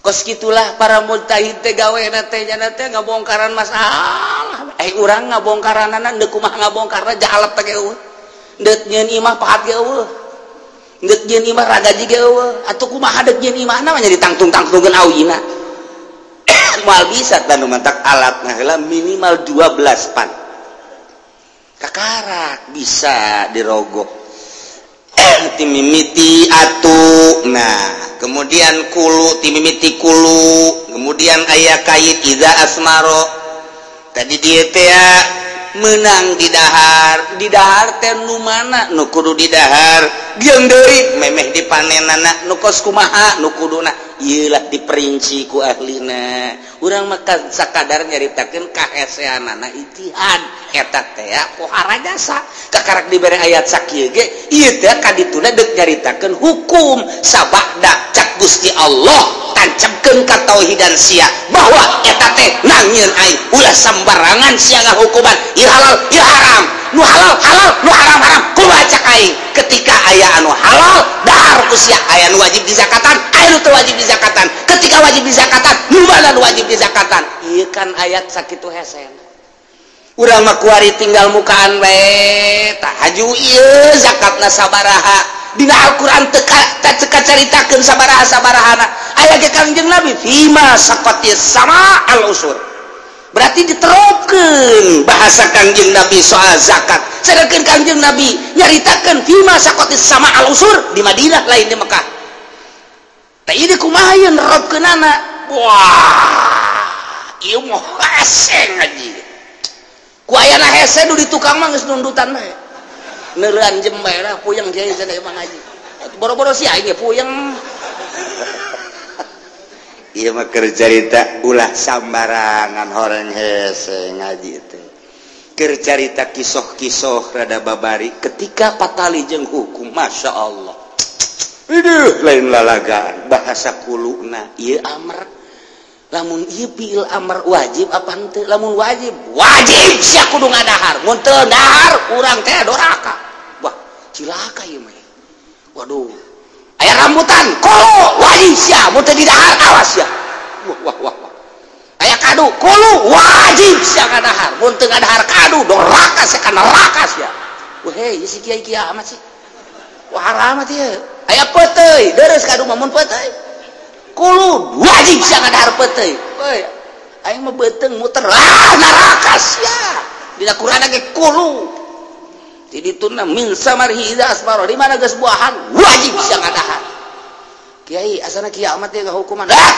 Kos gitulah para mujtahid teh gawena teh nya teh ngabongkaran masalah. Urang ngabongkaranana deuk kumaha ngabongkarna jahalep teh eueuh. Deuk nyieun imah pahat ge eueuh. Deuk nyieun imah ragaji ge eueuh. Atuh kumaha deuk nyieun imahna mah nya ditangtung-tangtungkeun auyina. Moal bisa tah nu mantak alatna heula minimal 12 pan. Kakarak bisa dirogoh. Timimiti atuh. Nah, kemudian kulu timimiti kulu, kemudian aya kait iza asmaro. Tadi dia teh menang di dahar, di dahar teh nu mana nu kudu di dahar, jeung deui memeh dipanenana nu kos kumaha nu kuduna. Ieu lah diperinci ku ahlina. Urang mah sakadar nyaritakeun kaheseanana ijtihad eta teh pohara jasa. Kakarak dibere ayat sakieu ge ieu teh kadituna deuk nyaritakeun hukum sabada cak Gusti Allah tancapkeun ka tauhidan sia bahwa eta teh nangieun aing ulah sambarangan sia ngahukuman ieu halal ieu haram nu halal halal nu haram haram kumaha cak aing ketika aya anu halal dahar ku sia aya nu wajib dizakatan aya nu teu wajib dizakatan ketika wajib dizakatan nu mana nu wajib dizakatan ieu kan ayat sakitu hesena. Urang mah kuari tinggal mukaan bae tah haju ieu zakatna sabaraha dina Al-Qur'an teu kacaritakeun sabaraha-sabarahana aya ge Kangjeng Nabi fima saqatis sama al-usur berarti diterapkeun bahasa Kangjeng Nabi soal zakat sedangkan Kangjeng Nabi nyaritakeun fima saqatis sama al-usur di Madinah lain di Mekah teh ieu kumaha ieu nerapkeunana wah ieu mah hese ngaji ku ayana hese nu di tukang mah geus nundutan bae neureun jem bae lah puyeng kiai cenah mah ngaji boro-boro si aing ge puyeng. Ieu mah keur carita ulah sambarangan horeng hese ngaji teh keur carita kisoh-kisoh rada babari ketika patali jeung hukum Masya Allah aduh lain lalagaan bahasa kuluna ieu amr lamun ieu fiil amr wajib apa henteu lamun wajib wajib sia kudu ngadahar mun teu dahar urang teh doraka wah cilaka ieu mah waduh aya rambutan kulu wajib sia mun teu didahar awas sia wah wah wah wah aya kadu kulu wajib sia ngadahar mun teu ngadahar kadu doraka sia ka neraka sia wah hei si kiai kiamat sih wah haramat ieu aya peuteuy deres kadu mah mun peuteuy kulu wajib sia ngadahar peuteuy euy aing mah beuteung muter ah neraka sia dina Quran ge kulu di dituna min samarhi idza asmara di mana geus buahan wajib sia ngadahar kiai asana kiamat teh ngahukuman ah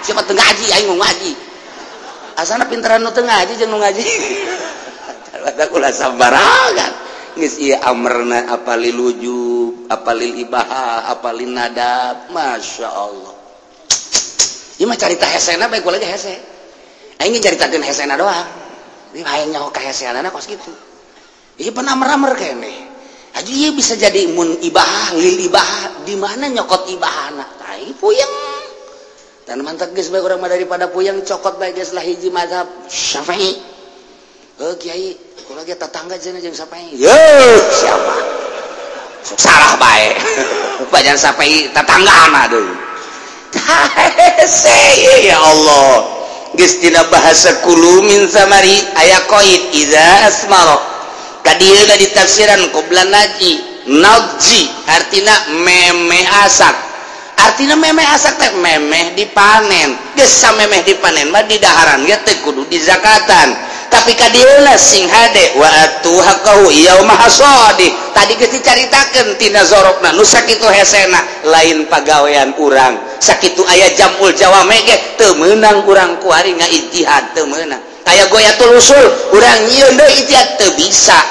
siapa teu ngaji aing mau ngaji asana pintaran nu teu ngaji jeung nu ngaji da ulah sambarangan geus ieu amrna apa lil wujub apa lil ibaha apa lin nadab Masya Allah ieu mah carita hesena bae gua lagi hese aing caritakeun hesena doang ieu hayang nyaho ka heseanana kos kitu ieu pernah amr-amr keneh haji ieu bisa jadi mun ibahah lil ibahah di mana nyokot ibahana tai puyeng dan mantap geus bae urang mah daripada puyeng cokot bae geus lah hiji mazhab Syafi'i heuh kiai Kula ge tetangga cenah jeung Sapai. Ye, siapa? Sok salah bae. Bajan Sapai tetangga deui. Hese ya Allah. Geus dina bahasa kulu min samari aya qaid iza asmara. Ka dieu ditafsiran qobla naji. Naji artina memeh asak. Artina memeh asak teh memeh dipanen. Geus samemeh dipanen mah didaharan ge teu kudu dizakatan. Tapi kadieuna sing hade wa atu haqqahu yauma hasadi. Tadi geus dicaritakeun tina zorokna nu sakitu hesena lain pagawean urang. Sakitu aya jamul jawame ge teu meunang urang kuari ngaijtihad teu meunang. Aya goyatul usul urang nyieun deui ijtihad teu bisa.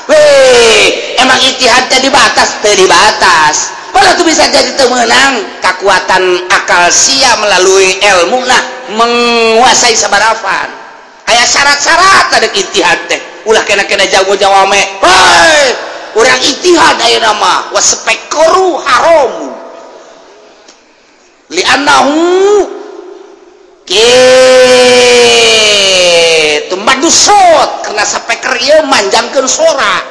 Weh, emang ijtihad teh dibatas teu dibatas. Malah tuh bisa jadi teu meunang kakuatan akal sia melalui ilmu nah menguasai sabarafan. Aya syarat-syarat ada ijtihad teh ulah kena-kena jago jawame. Hei, urang ijtihad ayeuna mah waspekoru haram li'annahu kitu madusot karena sapeker ieu manjangkeun sora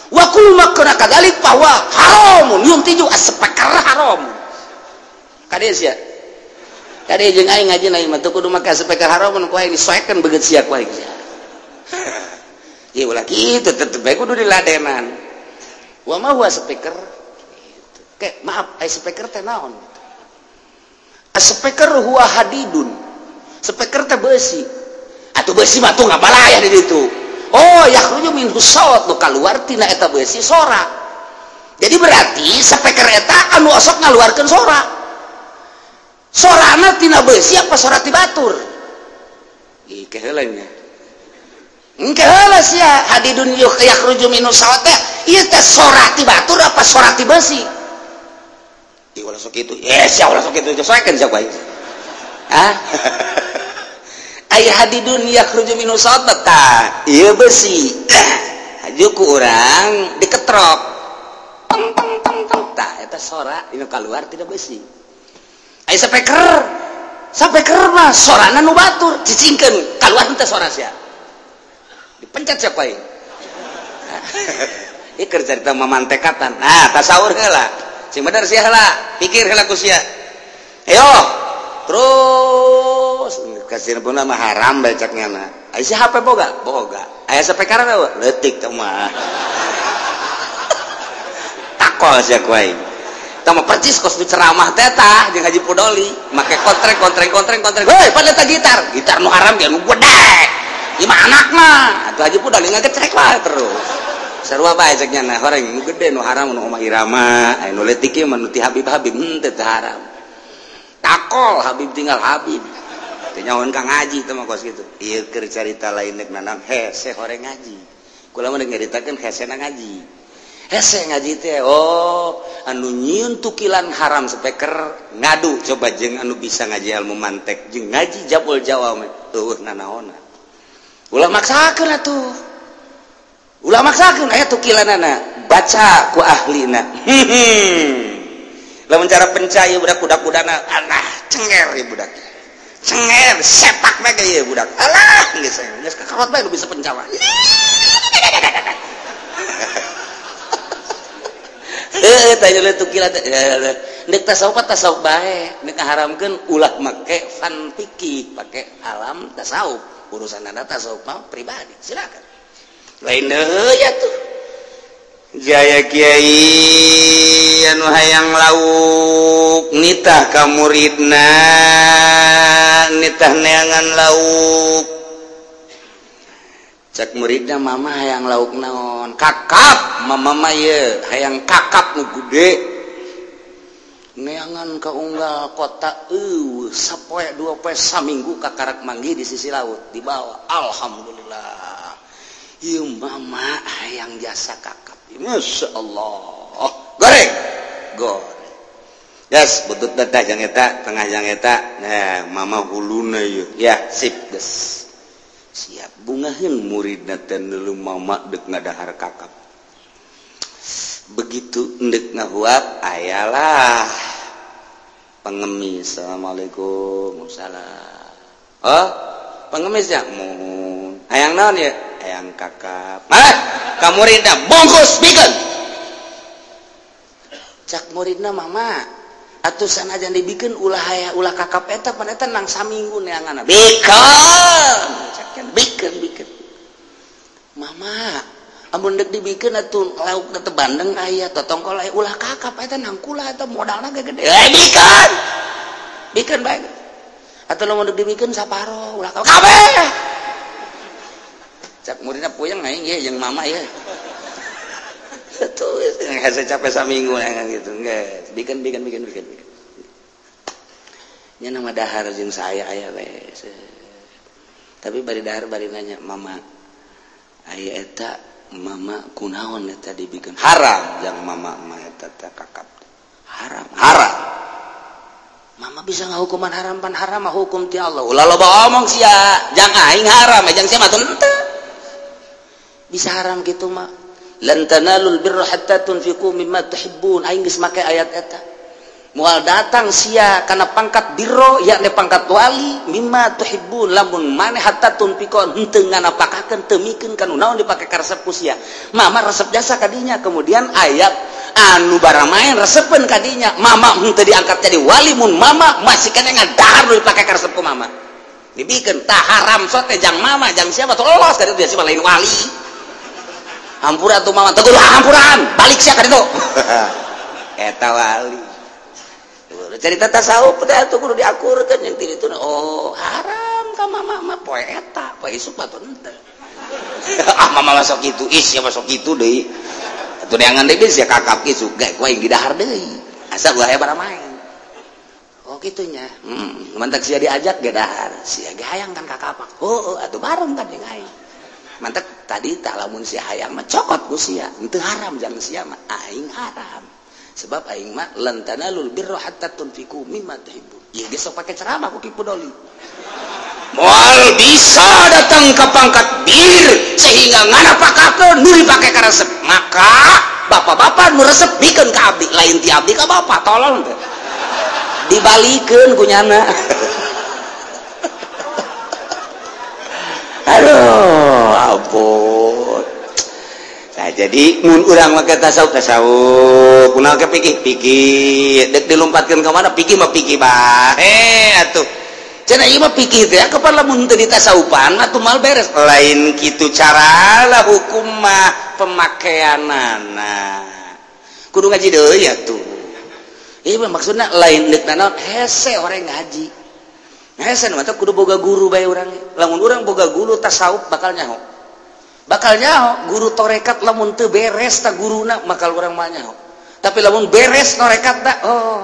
wa kullu ma kana kadzalik fa huwa haramun yuntiju as-speker haram. Kade sia kade jeung aing ngaji na mah teu kudu make speaker haram ku aing disoekeun beungeut sia ku aing. Ieu ulah kitu tetep bae kudu diladenan. Wa ma huwa speaker? Gitu. Ke maaf, ai speaker teh naon? Speaker huwa hadidun. Speaker teh beusi. Atuh beusi mah tuh ngabalaya di ditu. Oh, yakhruju minhu saut nu kaluar tina eta beusi sora. Jadi berarti speaker eta anu osok ngaluarkeun sora. Sorana tina beusi apa sora ti batur? Ih, keheula nya. Engke heula sia hadidun yakhruju minhu saut teh ieu teh sora ti batur apa sora ti beusi? Ih, ulah sok kitu. Eh, sia ulah sok kitu soekeun sia ku aing. Hah? Ai hadidun yakhruju minhu saut tah ieu beusi. Haju ku urang diketrok. Tong tong tong tong tah eta sora inu kaluar tina beusi. Ai speaker, speaker mah sorana nu batur cicingkeun kaluar teh sora sia. Dipencet sia ku aing. Ieu keur carita mamantekatan. Nah, tasawur heula. Sing bener sia heula, pikir heula ku sia. Ayo, terus kasih pun mah haram bae cak nyana. Ai si HP boga? Boga. Aya speaker eueuh? Leutik teh mah. Takol sia ku aing. Tah mah percis kos nu ceramah teh tah jeung Haji Pudoli, make kontreng kontreng kontreng kontreng. Heuy, pada eta gitar. Gitar nu haram ge nu gede. Ieu mah anakna. Atuh Haji Pudoli ngagecrek wae terus. Sarua bae cek nyana, horeng nu gede nu haram nu Omah Irama, aya nu leutik ieu mah nu ti Habib-habib henteu teu haram. Takol Habib tinggal Habib. Teu nyahoan ka ngaji teh mah kos kitu. Ieu keur carita lain nek nanam hese horeng ngaji. Kula mah nyaritakeun hesena ngaji. Hese ngaji teh oh anu nyieun tukilan haram speaker ngadu coba jeung anu bisa ngaji ilmu mantek jeung ngaji jabul jawame eueuh nanaona. Ulah maksakeun atuh. Ulah maksakeun aya tukilanana baca ku ahlina. Lamun cara penca ieu budak kuda-kudana alah cenger ieu budak. Cenger sepak bae ieu budak. Alah geus geus kakarot bae nu bisa penca mah. Heeh tanya tukilan ndek tasawuf tasawuf bae nek ngaharamkeun ulah make fan fikih pake alam tasawuf urusan anda tasawuf mah pribadi silakan lain deui atuh jaya kiai anu hayang lauk nitah ka muridna nitah neangan lauk cek muridna mama hayang lauk naon kakap mama mah ye hayang kakap nu gede neangan ka unggal kota eueuh sapoe dua poe saminggu kakarak manggih di sisi laut dibawa alhamdulillah ieu mama hayang jasa kakap masyaallah goreng goreng yes butut dah jang eta tengah jang eta nah mama huluna ieu ya sip geus siap bungaheun muridna teh neuleuh mama deuk ngadahar kakap begitu endek ngahuap ayalah pengemis assalamualaikum salam oh pengemis ya mohon hayang naon ya Hayang kakap. Mah, ka muridna bungkus bikeun. Cak muridna mama, atuh sanajan dibikeun ulah haya ulah kakap eta pan eta nang saminggu neanganna. Bikeun. Cak bikeun bikeun. Mama, amun deuk dibikeun atuh lauk teh bandeng aya totongkol aya ulah kakap eta nang kula eta modalna ge gede. Eh bikeun. Bikeun bae. Atau lamun deuk dibikeun saparo ulah kakap. Kabeh. Cak muridna puyeng aing ye jeung mama ye. Tuh hese capek saminggu neangan gitu. Geus, bikeun bikeun bikeun bikeun. Nya nama dahar jeung saya aya we. Tapi bari dahar bari nanya, "Mama, aya eta mama kunaon eta dibikeun haram jang mama mah eta teh kakap haram haram mama bisa ngahukuman haram pan haram mah hukum ti Allah ulah loba omong sia jang aing haram jang sia mah teu bisa haram kitu mah lan tanalul birra hatta tunfiqu mimma tuhibbun aing geus make ayat eta moal datang sia kana pangkat birro yakni pangkat wali mimma tuhibbun lamun maneh hatta tunfiqu henteu nganapakakeun teu mikeun kanu naon dipake karesep ku sia mama resep jasa kadinya kemudian ayat anu baramaen resepeun kadinya mama henteu diangkat jadi wali mun mama masih keneh ngadahar nu dipake karesep ku mama dibikeun tah haram sote jang mama jang sia mah lolos ka ditu sia mah lain wali hampura tuh mama teguh hampuran balik sia ka ditu eta wali cerita tasawuf teh atuh kudu diakurkeun yang ti ditu oh haram ka mama mah poe eta poe isuk mah henteu ah mama masuk kitu ih sia masuk kitu deui atuh neangan deui sia kakap isuk ge ku aing didahar deui asa ulah aya baramaen oh kitunya mantak sia diajak ge dahar sia ge hayang kan kakapak heueuh atuh bareng kan jeung aing mantak tadi tak lamun sia hayang mah cokot ku sia henteu haram jang sia mah aing haram sebab aing mah lan tanalul birra hatta tunfiqu mimma tuhibbun ieu geus sok pake ceramah ku Ki Pudoli moal bisa datang ke pangkat bir sehingga nganapakakeun nu dipake karesep maka bapak-bapak nu resep bikeun ka abdi lain ti abdi ka bapak tolong teh dibalikeun ku nyana aduh ampun. Nah, jadi mun urang make tasawuf tasawuf kunaon ke pikir pikir dek dilompatkeun ka mana pikir mah pikir bae atuh cenah ieu mah pikir teh kapan lamun teu ditasawufan atuh mal beres lain kitu cara lah hukum mah pemakaianana kudu ngaji deui atuh ieu mah maksudna lain deuk nanaon hese orang ngaji hese nu mah kudu boga guru bae urang lamun urang boga guru tasawuf bakal nyaho bakal nyaho guru torekat lamun teu beres ta guruna bakal urang mah nyaho tapi lamun beres torekat ta oh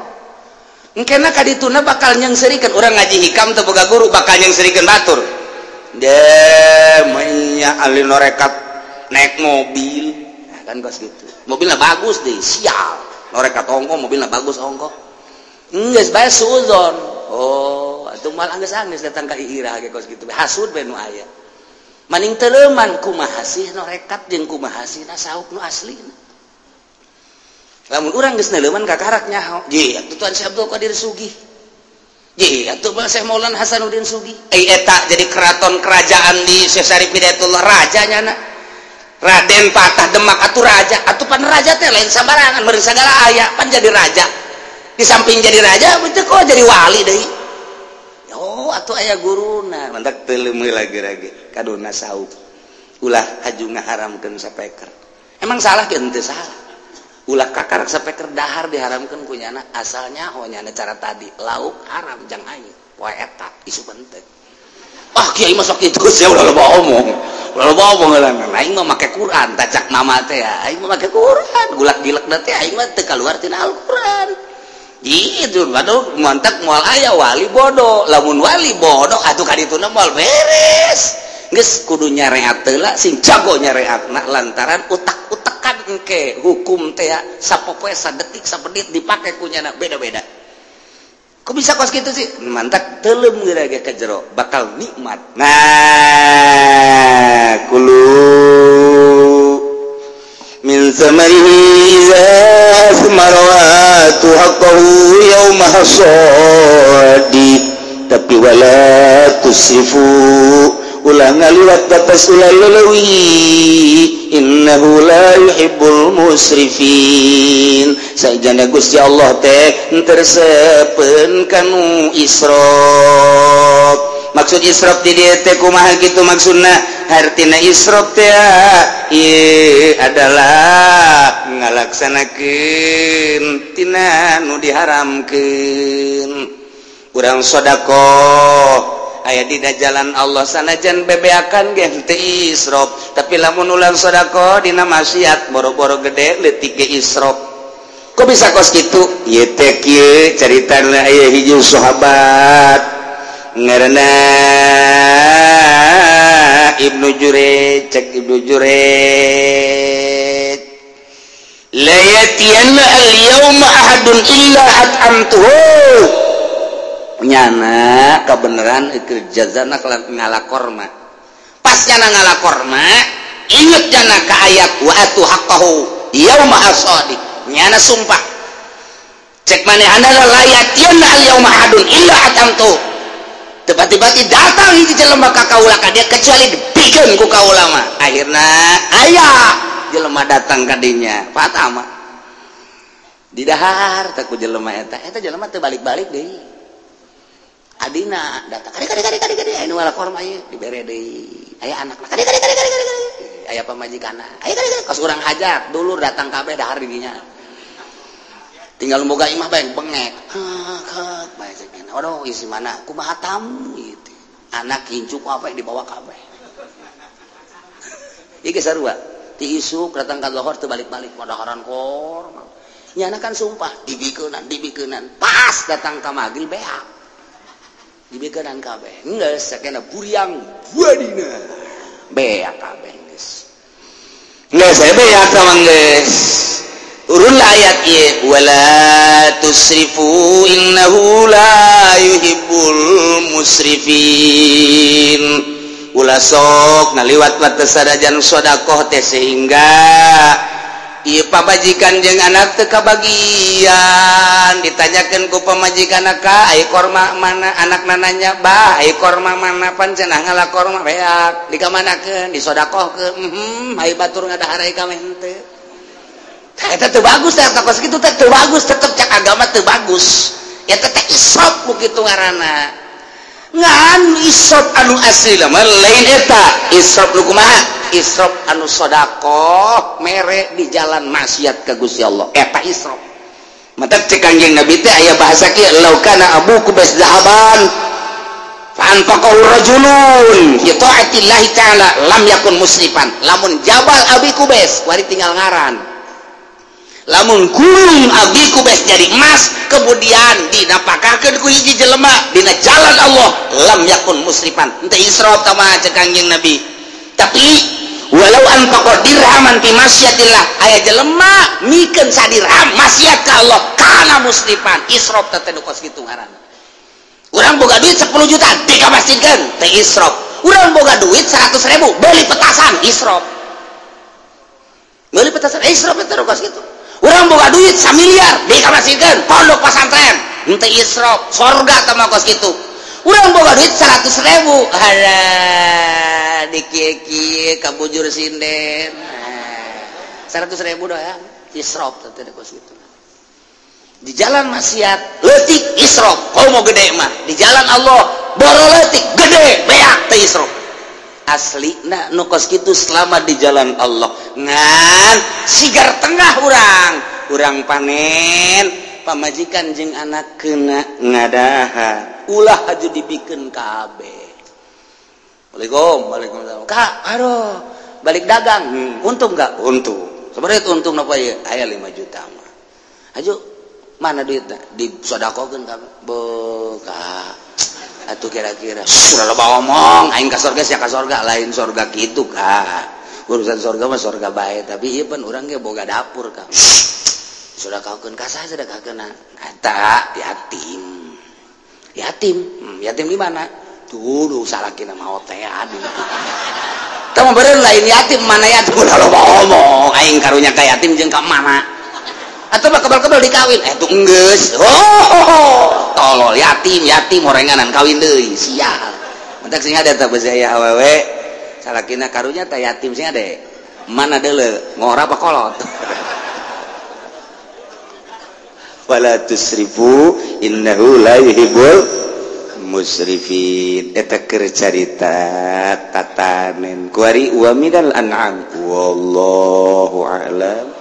engkena ka dituna bakal nyeungseurikeun urang ngaji hikam teu boga guru bakal nyeungseurikeun batur de menya ahli norekat naik mobil nah, kan kos gitu mobilna bagus deh sial norekat ongko mobilna bagus ongko geus bae suuzon oh atuh mal anggeus-anggeus datang ka iirah ge kos kitu hasud bae nu aya maning teleman kumaha sih norekat jeung kumaha sih tasawuf nu aslina lamun urang geus neuleman ka karak nyaho ye atuh Tuan Syekh Abdul Qadir Sugih ye atuh Syekh Maulana Hasanuddin Sugih eta jadi keraton kerajaan di Syekh Syarif Hidayatullah raja nyana Raden Patah Demak atuh raja atuh pan raja teh lain sambarangan meureun sagala aya pan jadi raja di samping jadi raja teu kok jadi wali deui oh atuh aya guruna mantak teu lagi-lagi kaduna saub ulah haju ngaharamkeun sapeker emang salah ke henteu salah ulah kakarak sapeker dahar diharamkeun ku nyana asalnya oh nyana cara tadi lauk haram jang aing poe eta isu penting ah kiai mah sok kitu sia ulah loba omong ulah loba omong aing mah make Quran tacak mama teh aing mah make Quran gulak-gilekna teh aing mah teu kaluar tina Al-Quran gitu waduh mantak moal aya wali bodoh lamun wali bodoh atuh ka dituna moal beres geus kudu nyareat heula sing jago nyareatna lantaran utak-utakan engke hukum teh sapopoe sadetik sapenit dipake ku nyana beda-beda kok bisa kos kitu sih mantak teuleum geura ge ka jero bakal nikmat nah kulu min samarihi iza asmaratu haqqahu yawma hasadi tapi wala tusrifu ulah ngaliwat batas ulah leleuwih innahu la yuhibbul musrifin. Sajana Gusti Allah teh tersepen kanu israf. Maksud israf di dieu teh kumaha kitu maksudna? Hartina israf teh ieu adalah ngalaksanakeun tina nu diharamkeun. Urang sedekah aya dina jalan Allah sanajan bebeakan ge teu israf, tapi lamun ulang sedekah dina maksiat boro-boro gede leutik ge israf. Kok bisa kos kitu? Ieu teh kieu caritana aya hiji sahabat ngaranna Ibnu Jurej. Cek Ibnu Jurej, la yatiyanna al-yawma ahadun illa at'amtuhu. Nyana kebenaran keur jazana ngalakorma. Pas nyana ngalakorma inget nyana ka ayat wa atu haqqahu yauma hasadi. Nyana sumpah cek manehna la yatiyanna al-yawma ahadun illa at'amtuhu. Tiba-tiba datang hiji jelema ka kaula ka dia kecuali dibikeun ku kaula mah. Akhirna aya jelema datang ka dinya fatama didahar teh ku jelema eta. Eta jelema teu balik-balik deui. Adina datang kade kade kade kade kade aya nu ngalakorma ieu dibere deui. Aya anakna kade kade kade kade kade aya pamajikanna aya kade kade kos urang hajat dulur datang kabeh dahar di dinya. Tinggal boga imah bae bengek. Heuh bae cek waduh isi mana kumaha tamu ieu teh. Anak incu ku apa dibawa kabeh. Ieu ge sarua ti isuk datang ka lohor teu balik-balik padaharan korma. Nyana kan sumpah dibikeunan dibikeunan pas datang ka magrib beak. Dibikeunan kabeh. Geus sakena buriang buadina. Beak kabeh geus. Geus beak mah geus. Turunlah ayat ieu wala tusrifu innahu la yuhibbul musrifin. Ulah sok ngaliwat batas sadajan sedekah teh sehingga ieu pamajikan jeung anak teu kabagian. Ditanyakeun ku pamajikan ka ai korma mana, anakna nanya bah ai korma mana, pan cenah ngalakorma beak dikamanakeun disodakohkeun. Ai batur ngadahar ai ka henteu. Eta teu bagus teh kos kitu teh teu bagus, tetep cak agama teu bagus. Eta teh israf ku kitu ngaranna. Ngan israf anu asli mah lain eta. Israf nu kumaha? Israf anu sedekah mere di jalan maksiat ka Gusti Allah. Eta israf. Matak cek Kangjeng Nabi teh aya bahasa kieu law kana abuku bas zahaban fa anfaqahu rajulun fi ta'atillahi ta'ala lam yakun musrifan. Lamun jabal Abi Kubes wari tinggal ngaran. Lamun gunung Abi Kubes jadi emas kemudian dinapakakeun ku hiji jelema dina jalan Allah lam yakun musrifan. Henteu israf tah mah cek Kangjeng Nabi. Tapi walau anfaqa dirhaman fi masyatillah aya jelema mikeun sadirham maksiat ka Allah kana musrifan. Israf teh teh kos kitu ngaranna. Urang boga duit 10 juta dikamasjidkeun teh israf. Urang boga duit 100.000 beli petasan israf. Beli petasan israf teh kos kitu. Urang boga duit 1 miliar dikamasjidkeun pondok pesantren henteu israf, sorga teh mah kos kitu. Urang boga duit 100.000 halah dikieu-kieu kabujur sinden 100.000 doang israf teh kos kitu. Di jalan maksiat leutik israf, komo gede mah. Di jalan Allah boro leutik gede beak teh israf. Aslina nu kos kitu selama di jalan Allah. Ngan sigar tengah urang panen pamajikan jeung anak kena ngadaha ulah haju dibikeun kabeh. Waalaikum waalaikumsalam. Kak, aduh, balik dagang. Untung enggak? Untung. Sebenarnya untung napa ieu? Aya 5 juta mah. Haju mana duitna? Disodakokeun kabeh. Beuh, atuh kira-kira sudah loba omong aing ka sorga sia ka sorga lain sorga kitu ka. Urusan sorga mah sorga bae, tapi ieu pan urang ge boga dapur ka. Sedekahkeun ka saha sedekahkeun eta yatim. Yatim, yatim di mana? Tuh duh salakina maot teh aduh. Tah mah beureun lain yatim mana yatim ulah loba omong aing karunya ka yatim jeung ka mana. Atau mah kebal-kebal dikawin tuh enggeus. Oh, tolol yatim yatim orenganan kawin deui sial. Entak sing ada tah besi aya awewe salakina karunya tah yatim sing ada. Mana deuleu ngora apa kolot. Wala tusrifu innahu la yuhibbul musrifin. Eta keur carita tatanen kuari wa minal an'am wallahu a'lam.